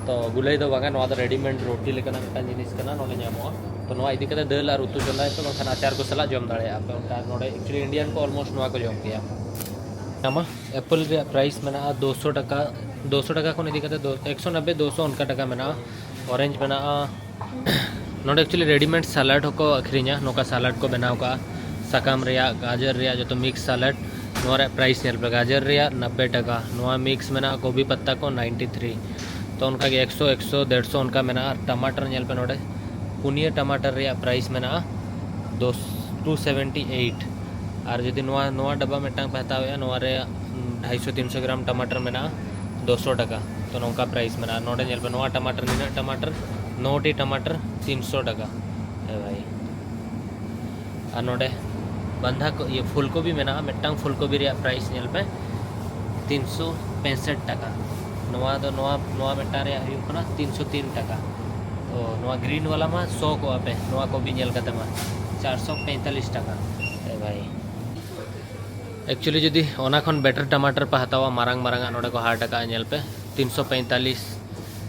ᱛᱚ ᱜᱩᱞᱟᱹᱭ ᱫᱚ ᱵᱟᱝᱟ, ᱱᱚᱣᱟ ᱫᱚ ᱨᱮᱰᱤᱢᱮᱰ ᱨᱩᱴᱤ ᱞᱮᱠᱟᱱᱟᱜ ᱢᱤᱫᱴᱟᱝ ᱡᱤᱱᱤᱥ ᱠᱟᱱᱟ, ᱱᱚᱰᱮ ᱧᱟᱢᱚᱜᱼᱟ᱾ ᱛᱚ ᱱᱚᱣᱟ ᱤᱫᱤ ᱠᱟᱛᱮ ᱫᱟᱹᱞ ᱟᱨ ᱩᱛᱩ ᱪᱚᱸᱫᱟᱭ ᱯᱮ, ᱵᱟᱝᱠᱷᱟᱱ ᱟᱪᱟᱨ ᱠᱚ ᱥᱟᱞᱟᱜ ᱡᱚᱢ ᱫᱟᱲᱮᱭᱟᱜᱼᱟ ᱯᱮ᱾ ᱚᱱᱠᱟ ᱱᱚᱰᱮ ᱮᱠᱪᱩᱭᱮᱞᱤ ᱤᱱᱰᱤᱭᱟᱱ ᱠᱚ ᱚᱞᱢᱳᱥᱴ ᱱᱚᱣᱟ ᱠᱚ ᱡᱚᱢ ᱜᱮᱭᱟ᱾ ᱧᱟᱢᱟ᱾ ᱮᱯᱮᱞ ᱨᱮᱭᱟᱜ ᱯᱨᱟᱭᱤᱥ ᱢᱮᱱᱟᱜᱼᱟ ᱫᱩᱥᱚ ᱴᱟᱠᱟ, ᱫᱩᱥᱚ ᱴᱟᱠᱟ ᱠᱷᱚᱱ ᱤᱫᱤ ᱠᱟᱛᱮ ᱮᱠᱥᱚ ᱱᱚᱵᱵᱮ, ᱫᱩᱥᱚ ᱚᱱᱠᱟ ᱴᱟᱠᱟ ᱢᱮᱱᱟᱜᱼᱟ᱾ ᱚᱨᱮᱧᱡᱽ ᱢᱮᱱᱟᱜᱼᱟ᱾ ᱱᱚᱰᱮ ᱮᱠᱪᱩᱭᱮᱞᱤ ᱨᱮᱰᱤᱢᱮᱰ ᱥᱟᱞᱟᱰ ᱦᱚᱸᱠᱚ ᱟᱹᱠᱷᱨᱤᱧᱟ, ᱱᱚᱝᱠᱟ ᱥᱟᱞᱟᱰ ᱠᱚ ᱵᱮᱱᱟᱣ ᱠᱟᱜᱼᱟ, ᱥᱟᱠᱟᱢ ᱨᱮᱭᱟᱜ, ᱜᱟᱡᱚᱨ ᱨᱮᱭᱟᱜ, ᱡᱚᱛᱚ ᱢᱤᱠᱥ ᱥᱟᱞᱟᱰ᱾ ᱱᱚᱣᱟ ᱨᱮᱭᱟᱜ ᱯᱨᱟᱭᱤᱥ ᱧᱮᱞ ᱯᱮ, ᱜᱟᱡᱚᱨ ᱨᱮᱭᱟᱜ ᱱᱟᱵᱵᱮ ᱴᱟᱠᱟ, ᱱᱚᱣᱟ ᱢᱤᱠᱥ ᱢᱮᱱᱟᱜᱼᱟ ᱠᱚᱵᱤ ᱯᱟᱛᱟ ᱠᱚ ᱱᱟᱭᱤᱱᱴᱤ ᱛᱷᱨᱤ᱾ ᱛᱚ ᱚᱱᱠᱟᱜᱮ ᱮᱠᱥᱚ, ᱮᱠᱥᱚ, ᱰᱮᱲᱥᱚ ᱚᱱᱠᱟ ᱢᱮᱱᱟᱜᱼᱟ᱾ ᱟᱨ ᱴᱟᱢᱟᱴᱟᱨ ᱧᱮᱞ ᱯᱮ ᱱᱚᱰᱮ, ᱯᱩᱱᱭᱟᱹ ᱴᱟᱢᱟᱴᱟᱨ ᱨᱮᱭᱟᱜ ᱯᱨᱟᱭᱤᱥ ᱢᱮᱱᱟᱜᱼᱟ ᱫᱚᱥ, ᱴᱩ ᱥᱮᱵᱷᱮᱱᱴᱤ ᱮᱭᱤᱴ᱾ ᱟᱨ ᱡᱩᱫᱤ ᱱᱚᱣᱟ, ᱱᱚᱣᱟ ᱰᱟᱵᱟ ᱢᱤᱫᱴᱟᱝ ᱯᱮ ᱦᱟᱛᱟᱣᱮᱫᱼᱟ, ᱱᱚᱣᱟ ᱨᱮ ᱰᱷᱟᱭᱥᱚ ᱛᱤᱱᱥᱚ ᱜᱨᱟᱢ ᱴᱟᱢᱟᱴᱟᱨ ᱢᱮᱱᱟᱜᱼᱟ, ᱫᱩᱥᱚ ᱴᱟᱠᱟ᱾ ᱛᱚ ᱱᱚᱝᱠᱟ ᱯᱨᱟᱭᱤᱥ ᱢᱮᱱᱟᱜᱼᱟ᱾ ᱱᱚᱰᱮ ᱧᱮᱞ ᱯᱮ, ᱱᱚᱣᱟ ᱴᱟᱢᱟᱴᱟᱨ, ᱱᱤᱱᱟᱹᱜ ᱴᱟᱢᱟᱴᱟᱨ, ᱱᱚᱴᱤ ᱴᱟᱢᱟᱴᱟᱨ, ᱛᱤᱱᱥᱚ ᱴᱟᱠᱟ᱾ ᱦᱮᱸ ᱵᱷᱟᱭ᱾ ᱟᱨ ᱱᱚᱰᱮ ᱵᱟᱸᱫᱷᱟ ᱠᱚ, ᱤᱭᱟᱹ, ᱯᱷᱩᱞᱠᱚᱵᱤ ᱢᱮᱱᱟᱜᱼᱟ, ᱢᱤᱫᱴᱟᱝ ᱯᱷᱩᱞᱠᱚᱵᱤ ᱨᱮᱭᱟᱜ ᱯᱨᱟᱭᱤᱥ ᱧᱮᱞ ᱯᱮ, ᱛᱤᱱᱥᱚ ᱯᱮᱸᱥᱚᱴ ᱴᱟᱠᱟ᱾ ᱱᱚᱣᱟ ᱫᱚ, ᱱᱚᱣᱟ, ᱱᱚᱣᱟ ᱢᱤᱫᱴᱟᱝ ᱨᱮᱭᱟᱜ ᱦᱩᱭᱩᱜ ᱠᱟᱱᱟ ᱛᱤᱱᱥᱚ ᱛᱤᱱ ᱴᱟᱠᱟ᱾ ᱛᱚ ᱱᱚᱣᱟ ᱜᱨᱤᱱ ᱣᱟᱞᱟ ᱢᱟ ᱥᱚ ᱠᱚᱜᱼᱟ ᱯᱮ, ᱱᱚᱣᱟ ᱠᱚᱵᱤ ᱧᱮᱞ ᱠᱟᱛᱮ ᱢᱟ, ᱪᱟᱨᱥᱚ ᱯᱮᱸᱭᱛᱟᱞᱤᱥ ᱴᱟᱠᱟ᱾ ᱮ ᱵᱷᱟᱭ, ᱮᱠᱪᱩᱭᱮᱞᱤ ᱡᱩᱫᱤ ᱚᱱᱟ ᱠᱷᱚᱱ ᱵᱮᱴᱟᱨ ᱴᱟᱢᱟᱴᱟᱨ ᱯᱮ ᱦᱟᱛᱟᱣᱟ, ᱢᱟᱨᱟᱝ ᱢᱟᱨᱟᱝ ᱟᱜ, ᱱᱚᱰᱮ ᱠᱚ ᱦᱟᱴ ᱟᱠᱟᱫᱼᱟ, ᱧᱮᱞ ᱯᱮ, ᱛᱤᱱᱥᱚ ᱯᱮᱸᱭᱛᱟᱞᱤᱥ᱾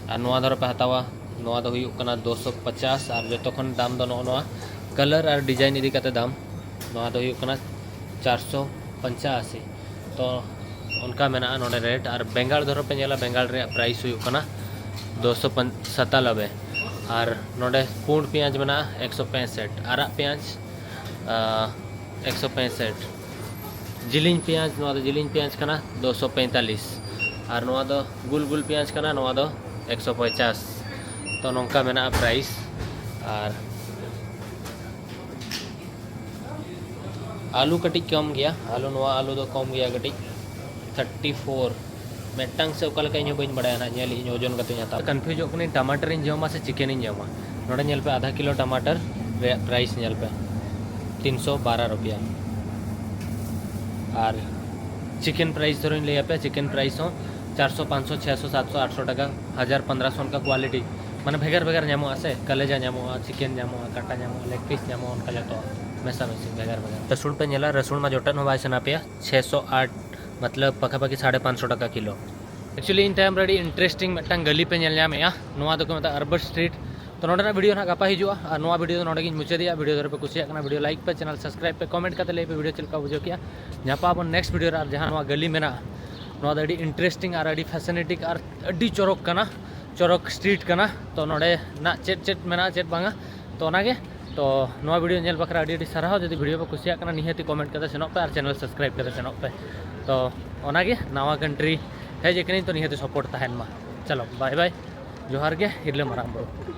ᱟᱨ ᱱᱚᱣᱟ ᱫᱷᱟᱨᱮ ᱯᱮ ᱦᱟᱛᱟᱣᱟ, ᱱᱚᱣᱟ ᱫᱚ ᱦᱩᱭᱩᱜ ᱠᱟᱱᱟ ᱫᱩᱥᱚ ᱯᱚᱪᱟᱥ᱾ ᱟᱨ ᱡᱚᱛᱚ ᱠᱷᱚᱱ ᱫᱟᱢ ᱫᱚ ᱱᱚᱜᱼᱚ ᱱᱚᱣᱟ ᱠᱟᱞᱟᱨ ᱟᱨ ᱰᱤᱡᱟᱭᱤᱱ ᱤᱫᱤ ᱠᱟᱛᱮ ᱫᱟᱢ, ᱱᱚᱣᱟ ᱫᱚ ᱦᱩᱭᱩᱜ ᱠᱟᱱᱟ ᱪᱟᱨᱥᱚ ᱯᱚᱧᱪᱟᱥᱤ᱾ ᱛᱚ ᱚᱱᱠᱟ ᱢᱮᱱᱟᱜᱼᱟ ᱱᱚᱰᱮ ᱨᱮᱴ᱾ ᱟᱨ ᱵᱮᱸᱜᱟᱲ ᱫᱷᱚᱨᱚ ᱯᱮ ᱧᱮᱞᱟ, ᱵᱮᱸᱜᱟᱲ ᱨᱮᱭᱟᱜ ᱯᱨᱟᱭᱤᱥ ᱦᱩᱭᱩᱜ ᱠᱟᱱᱟ ᱫᱩᱥᱚ ᱥᱟᱛᱟᱱᱚᱵᱵᱳᱭ᱾ ᱟᱨ ᱱᱚᱰᱮ ᱯᱩᱸᱰ ᱯᱮᱸᱭᱟᱡᱽ ᱢᱮᱱᱟᱜᱼᱟ ᱮᱠᱥᱚ ᱯᱮᱸᱥᱚᱴ, ᱟᱨᱟᱜ ᱯᱮᱸᱭᱟᱡᱽ, ᱟᱸ, ᱮᱠᱥᱚ ᱯᱮᱸᱥᱚᱴ᱾ ᱡᱤᱞᱤᱧ ᱯᱮᱸᱭᱟᱡᱽ, ᱱᱚᱣᱟ ᱫᱚ ᱡᱤᱞᱤᱧ ᱯᱮᱸᱭᱟᱡᱽ ᱠᱟᱱᱟ, ᱫᱩᱥᱚ ᱯᱮᱸᱭᱛᱟᱞᱤᱥ᱾ ᱟᱨ ᱱᱚᱣᱟ ᱫᱚ ᱜᱩᱞ ᱜᱩᱞ ᱯᱮᱸᱭᱟᱡᱽ ᱠᱟᱱᱟ, ᱱᱚᱣᱟ ᱫᱚ ᱮᱠᱥᱚ ᱯᱚᱧᱪᱟᱥ᱾ ᱛᱚ ᱱᱚᱝᱠᱟ ᱢᱮᱱᱟᱜᱼᱟ ᱯᱨᱟᱭᱤᱥ᱾ ᱟᱨ ᱟᱹᱞᱩ ᱠᱟᱹᱴᱤᱡ ᱠᱚᱢ ᱜᱮᱭᱟ, ᱟᱹᱞᱩ, ᱱᱚᱣᱟ ᱟᱹᱞᱩ ᱫᱚ ᱠᱚᱢ ᱜᱮᱭᱟ ᱠᱟᱹᱴᱤᱡ, ᱛᱷᱟᱨᱴᱤ ᱯᱷᱳᱨ᱾ ᱢᱤᱫᱴᱟᱝ ᱥᱮ ᱚᱠᱟ ᱞᱮᱠᱟ, ᱤᱧ ᱦᱚᱸ ᱵᱟᱹᱧ ᱵᱟᱲᱟᱭᱟ ᱱᱟᱦᱟᱜ, ᱧᱮᱞ ᱤᱧ ᱳᱡᱚᱱ ᱠᱟᱛᱮᱧ ᱦᱟᱛᱟᱣᱟ᱾ ᱠᱚᱱᱯᱷᱤᱭᱩᱡᱚᱜ ᱠᱟᱹᱱᱟᱹᱧ, ᱴᱟᱢᱟᱴᱟᱨᱤᱧ ᱡᱚᱢᱟ ᱥᱮ ᱪᱤᱠᱮᱱᱤᱧ ᱡᱚᱢᱟ᱾ ᱱᱚᱰᱮ ᱧᱮᱞ ᱯᱮ, ᱟᱫᱷᱟ ᱠᱤᱞᱳ ᱴᱟᱢᱟᱴᱟᱨ ᱨᱮᱭᱟᱜ ᱯᱨᱟᱭᱤᱥ ᱧᱮᱞ ᱯᱮ, ᱛᱤᱱᱥᱚ ᱵᱟᱨᱚ ᱨᱩᱯᱤᱭᱟ᱾ ᱟᱨ ᱪᱤᱠᱮᱱ ᱯᱨᱟᱭᱤᱥ ᱫᱷᱚᱨᱚᱧ ᱞᱟᱹᱭ ᱟᱯᱮ, ᱪᱤᱠᱮᱱ ᱯᱨᱟᱭᱤᱥ ᱦᱚᱸ ᱪᱟᱨᱥᱚ, ᱯᱟᱸᱪᱥᱚ, ᱪᱷᱮᱥᱚ, ᱥᱟᱛᱥᱚ, ᱟᱴᱥᱚ ᱴᱟᱠᱟ, ᱦᱟᱡᱟᱨ, ᱯᱚᱱᱫᱽᱨᱚᱥᱚ, ᱚᱱᱠᱟ ᱠᱳᱣᱟᱞᱤᱴᱤ, ᱢᱟᱱᱮ ᱵᱷᱮᱜᱟᱨ ᱵᱷᱮᱜᱟᱨ ᱧᱟᱢᱚᱜᱼᱟ ᱥᱮ, ᱠᱟᱞᱮᱡᱟ ᱧᱟᱢᱚᱜᱼᱟ, ᱪᱤᱠᱮᱱ ᱧᱟᱢᱚᱜᱼᱟ, ᱠᱟᱴᱟ ᱧᱟᱢᱚᱜᱼᱟ, ᱞᱮᱜ ᱯᱤᱥ ᱧᱟᱢᱚᱜᱼᱟ, ᱚᱱᱠᱟ ᱡᱚᱛᱚ ᱢᱮᱥᱟ ᱢᱮᱥᱤ ᱵᱷᱮᱜᱟᱨ ᱵᱷᱮᱜᱟᱨ᱾ ᱨᱟᱹᱥᱩᱱ ᱯᱮ ᱧᱮᱞᱟ, ᱨᱟᱹᱥᱩᱱ ᱢᱟ ᱡᱚᱴᱮᱫ ᱦᱚᱸ ᱵᱟᱭ ᱥᱟᱱᱟ ᱯᱮᱭᱟ, ᱪᱷᱮᱥᱚ ᱟᱴ, ᱢᱚᱛᱞᱚᱵ ᱯᱟᱠᱷᱟ ᱯᱟᱠᱷᱤ ᱥᱟᱲᱮ ᱯᱟᱸᱪᱥᱚ ᱴᱟᱠᱟ ᱠᱤᱞᱳ᱾ ᱮᱠᱪᱩᱭᱮᱞᱤ ᱤᱧ ᱛᱟᱭᱚᱢ ᱨᱮ ᱟᱹᱰᱤ ᱤᱱᱴᱟᱨᱮᱥᱴᱤᱝ ᱢᱤᱫᱴᱟᱝ ᱜᱟᱹᱞᱤ ᱯᱮ ᱧᱮᱞ ᱧᱟᱢᱮᱫᱼᱟ, ᱱᱚᱣᱟ ᱫᱚᱠᱚ ᱢᱮᱛᱟᱜᱼᱟ ᱟᱨᱵᱟᱨ ᱥᱴᱨᱤᱴ᱾ ᱛᱚ ᱱᱚᱰᱮᱱᱟᱜ ᱵᱷᱤᱰᱤᱭᱳ ᱱᱟᱦᱟᱜ ᱜᱟᱯᱟ ᱦᱤᱡᱩᱜᱼᱟ, ᱟᱨ ᱱᱚᱣᱟ ᱵᱷᱤᱰᱤᱭᱳ ᱫᱚ ᱱᱚᱰᱮ ᱜᱤᱧ ᱢᱩᱪᱟᱹᱫᱮᱜᱼᱟ᱾ ᱵᱷᱤᱰᱤᱭᱳ ᱫᱷᱚᱨᱮ ᱯᱮ ᱠᱩᱥᱤᱭᱟᱜ ᱠᱟᱱᱟ, ᱵᱷᱤᱰᱤᱭᱳ ᱞᱟᱭᱤᱠ ᱯᱮ, ᱪᱮᱱᱮᱞ ᱥᱟᱵᱥᱠᱨᱟᱭᱤᱵ ᱯᱮ, ᱠᱚᱢᱮᱱᱴ ᱠᱟᱛᱮ ᱞᱟᱹᱭ ᱯᱮ ᱵᱷᱤᱰᱤᱭᱳ ᱪᱮᱫ ᱞᱮᱠᱟ ᱵᱩᱡᱷᱟᱹᱣ ᱠᱮᱜᱼᱟ᱾ ᱧᱟᱯᱟᱢ ᱟᱵᱚᱱ ᱱᱮᱠᱥᱴ ᱵᱷᱤᱰᱤᱭᱳ ᱨᱮ᱾ ᱟᱨ ᱡᱟᱦᱟᱸ ᱱᱚᱣᱟ ᱜᱟᱹᱞᱤ ᱢᱮᱱᱟᱜᱼᱟ, ᱱᱚᱣᱟ ᱫᱚ ᱟᱹᱰᱤ ᱤᱱᱴᱟᱨᱮᱥᱴᱤᱝ ᱟᱨ ᱟᱹᱰᱤ ᱯᱷᱮᱥᱤᱱᱮᱴᱤᱝ ᱟᱨ ᱟᱹᱰᱤ ᱪᱚᱨᱚᱠ ᱠᱟᱱᱟ, ᱪᱚᱨᱚᱠ ᱥᱴᱨᱤᱴ ᱠᱟᱱᱟ᱾ ᱛᱚ ᱱᱚᱰᱮᱱᱟᱜ ᱪᱮᱫ ᱪᱮᱫ ᱢᱮᱱᱟᱜᱼᱟ, ᱪᱮᱫ ᱵᱟᱝᱟ, ᱛᱚ ᱚᱱᱟᱜᱮ ᱛᱚ ᱱᱚᱣᱟ video ᱧᱮᱞ ᱵᱟᱠᱷᱨᱟ ᱟᱹᱰᱤ ᱟᱹᱰᱤ ᱥᱟᱨᱦᱟᱣ᱾ ᱡᱩᱫᱤ video ᱯᱮ ᱠᱩᱥᱤᱭᱟᱜ ᱠᱟᱱᱟ, ᱱᱤᱦᱟᱹᱛᱤ comment ᱠᱟᱛᱮ ᱥᱮᱱᱚᱜ ᱯᱮ ᱟᱨ channel subscribe ᱠᱟᱛᱮ ᱥᱮᱱᱚᱜ ᱯᱮ᱾ ᱛᱚ ᱚᱱᱟᱜᱮ, ᱱᱟᱣᱟ country ᱦᱮᱡ ᱟᱠᱟᱱᱟᱹᱧ, ᱛᱚ ᱱᱤᱦᱟᱹᱛᱤ support ᱛᱟᱦᱮᱱ ᱢᱟ᱾ ᱪᱚᱞᱚ, bye bye, ᱡᱚᱦᱟᱨ ᱜᱮ, ᱦᱤᱨᱞᱟᱹ ᱢᱟᱨᱟᱝ ᱵᱩᱨᱩ᱾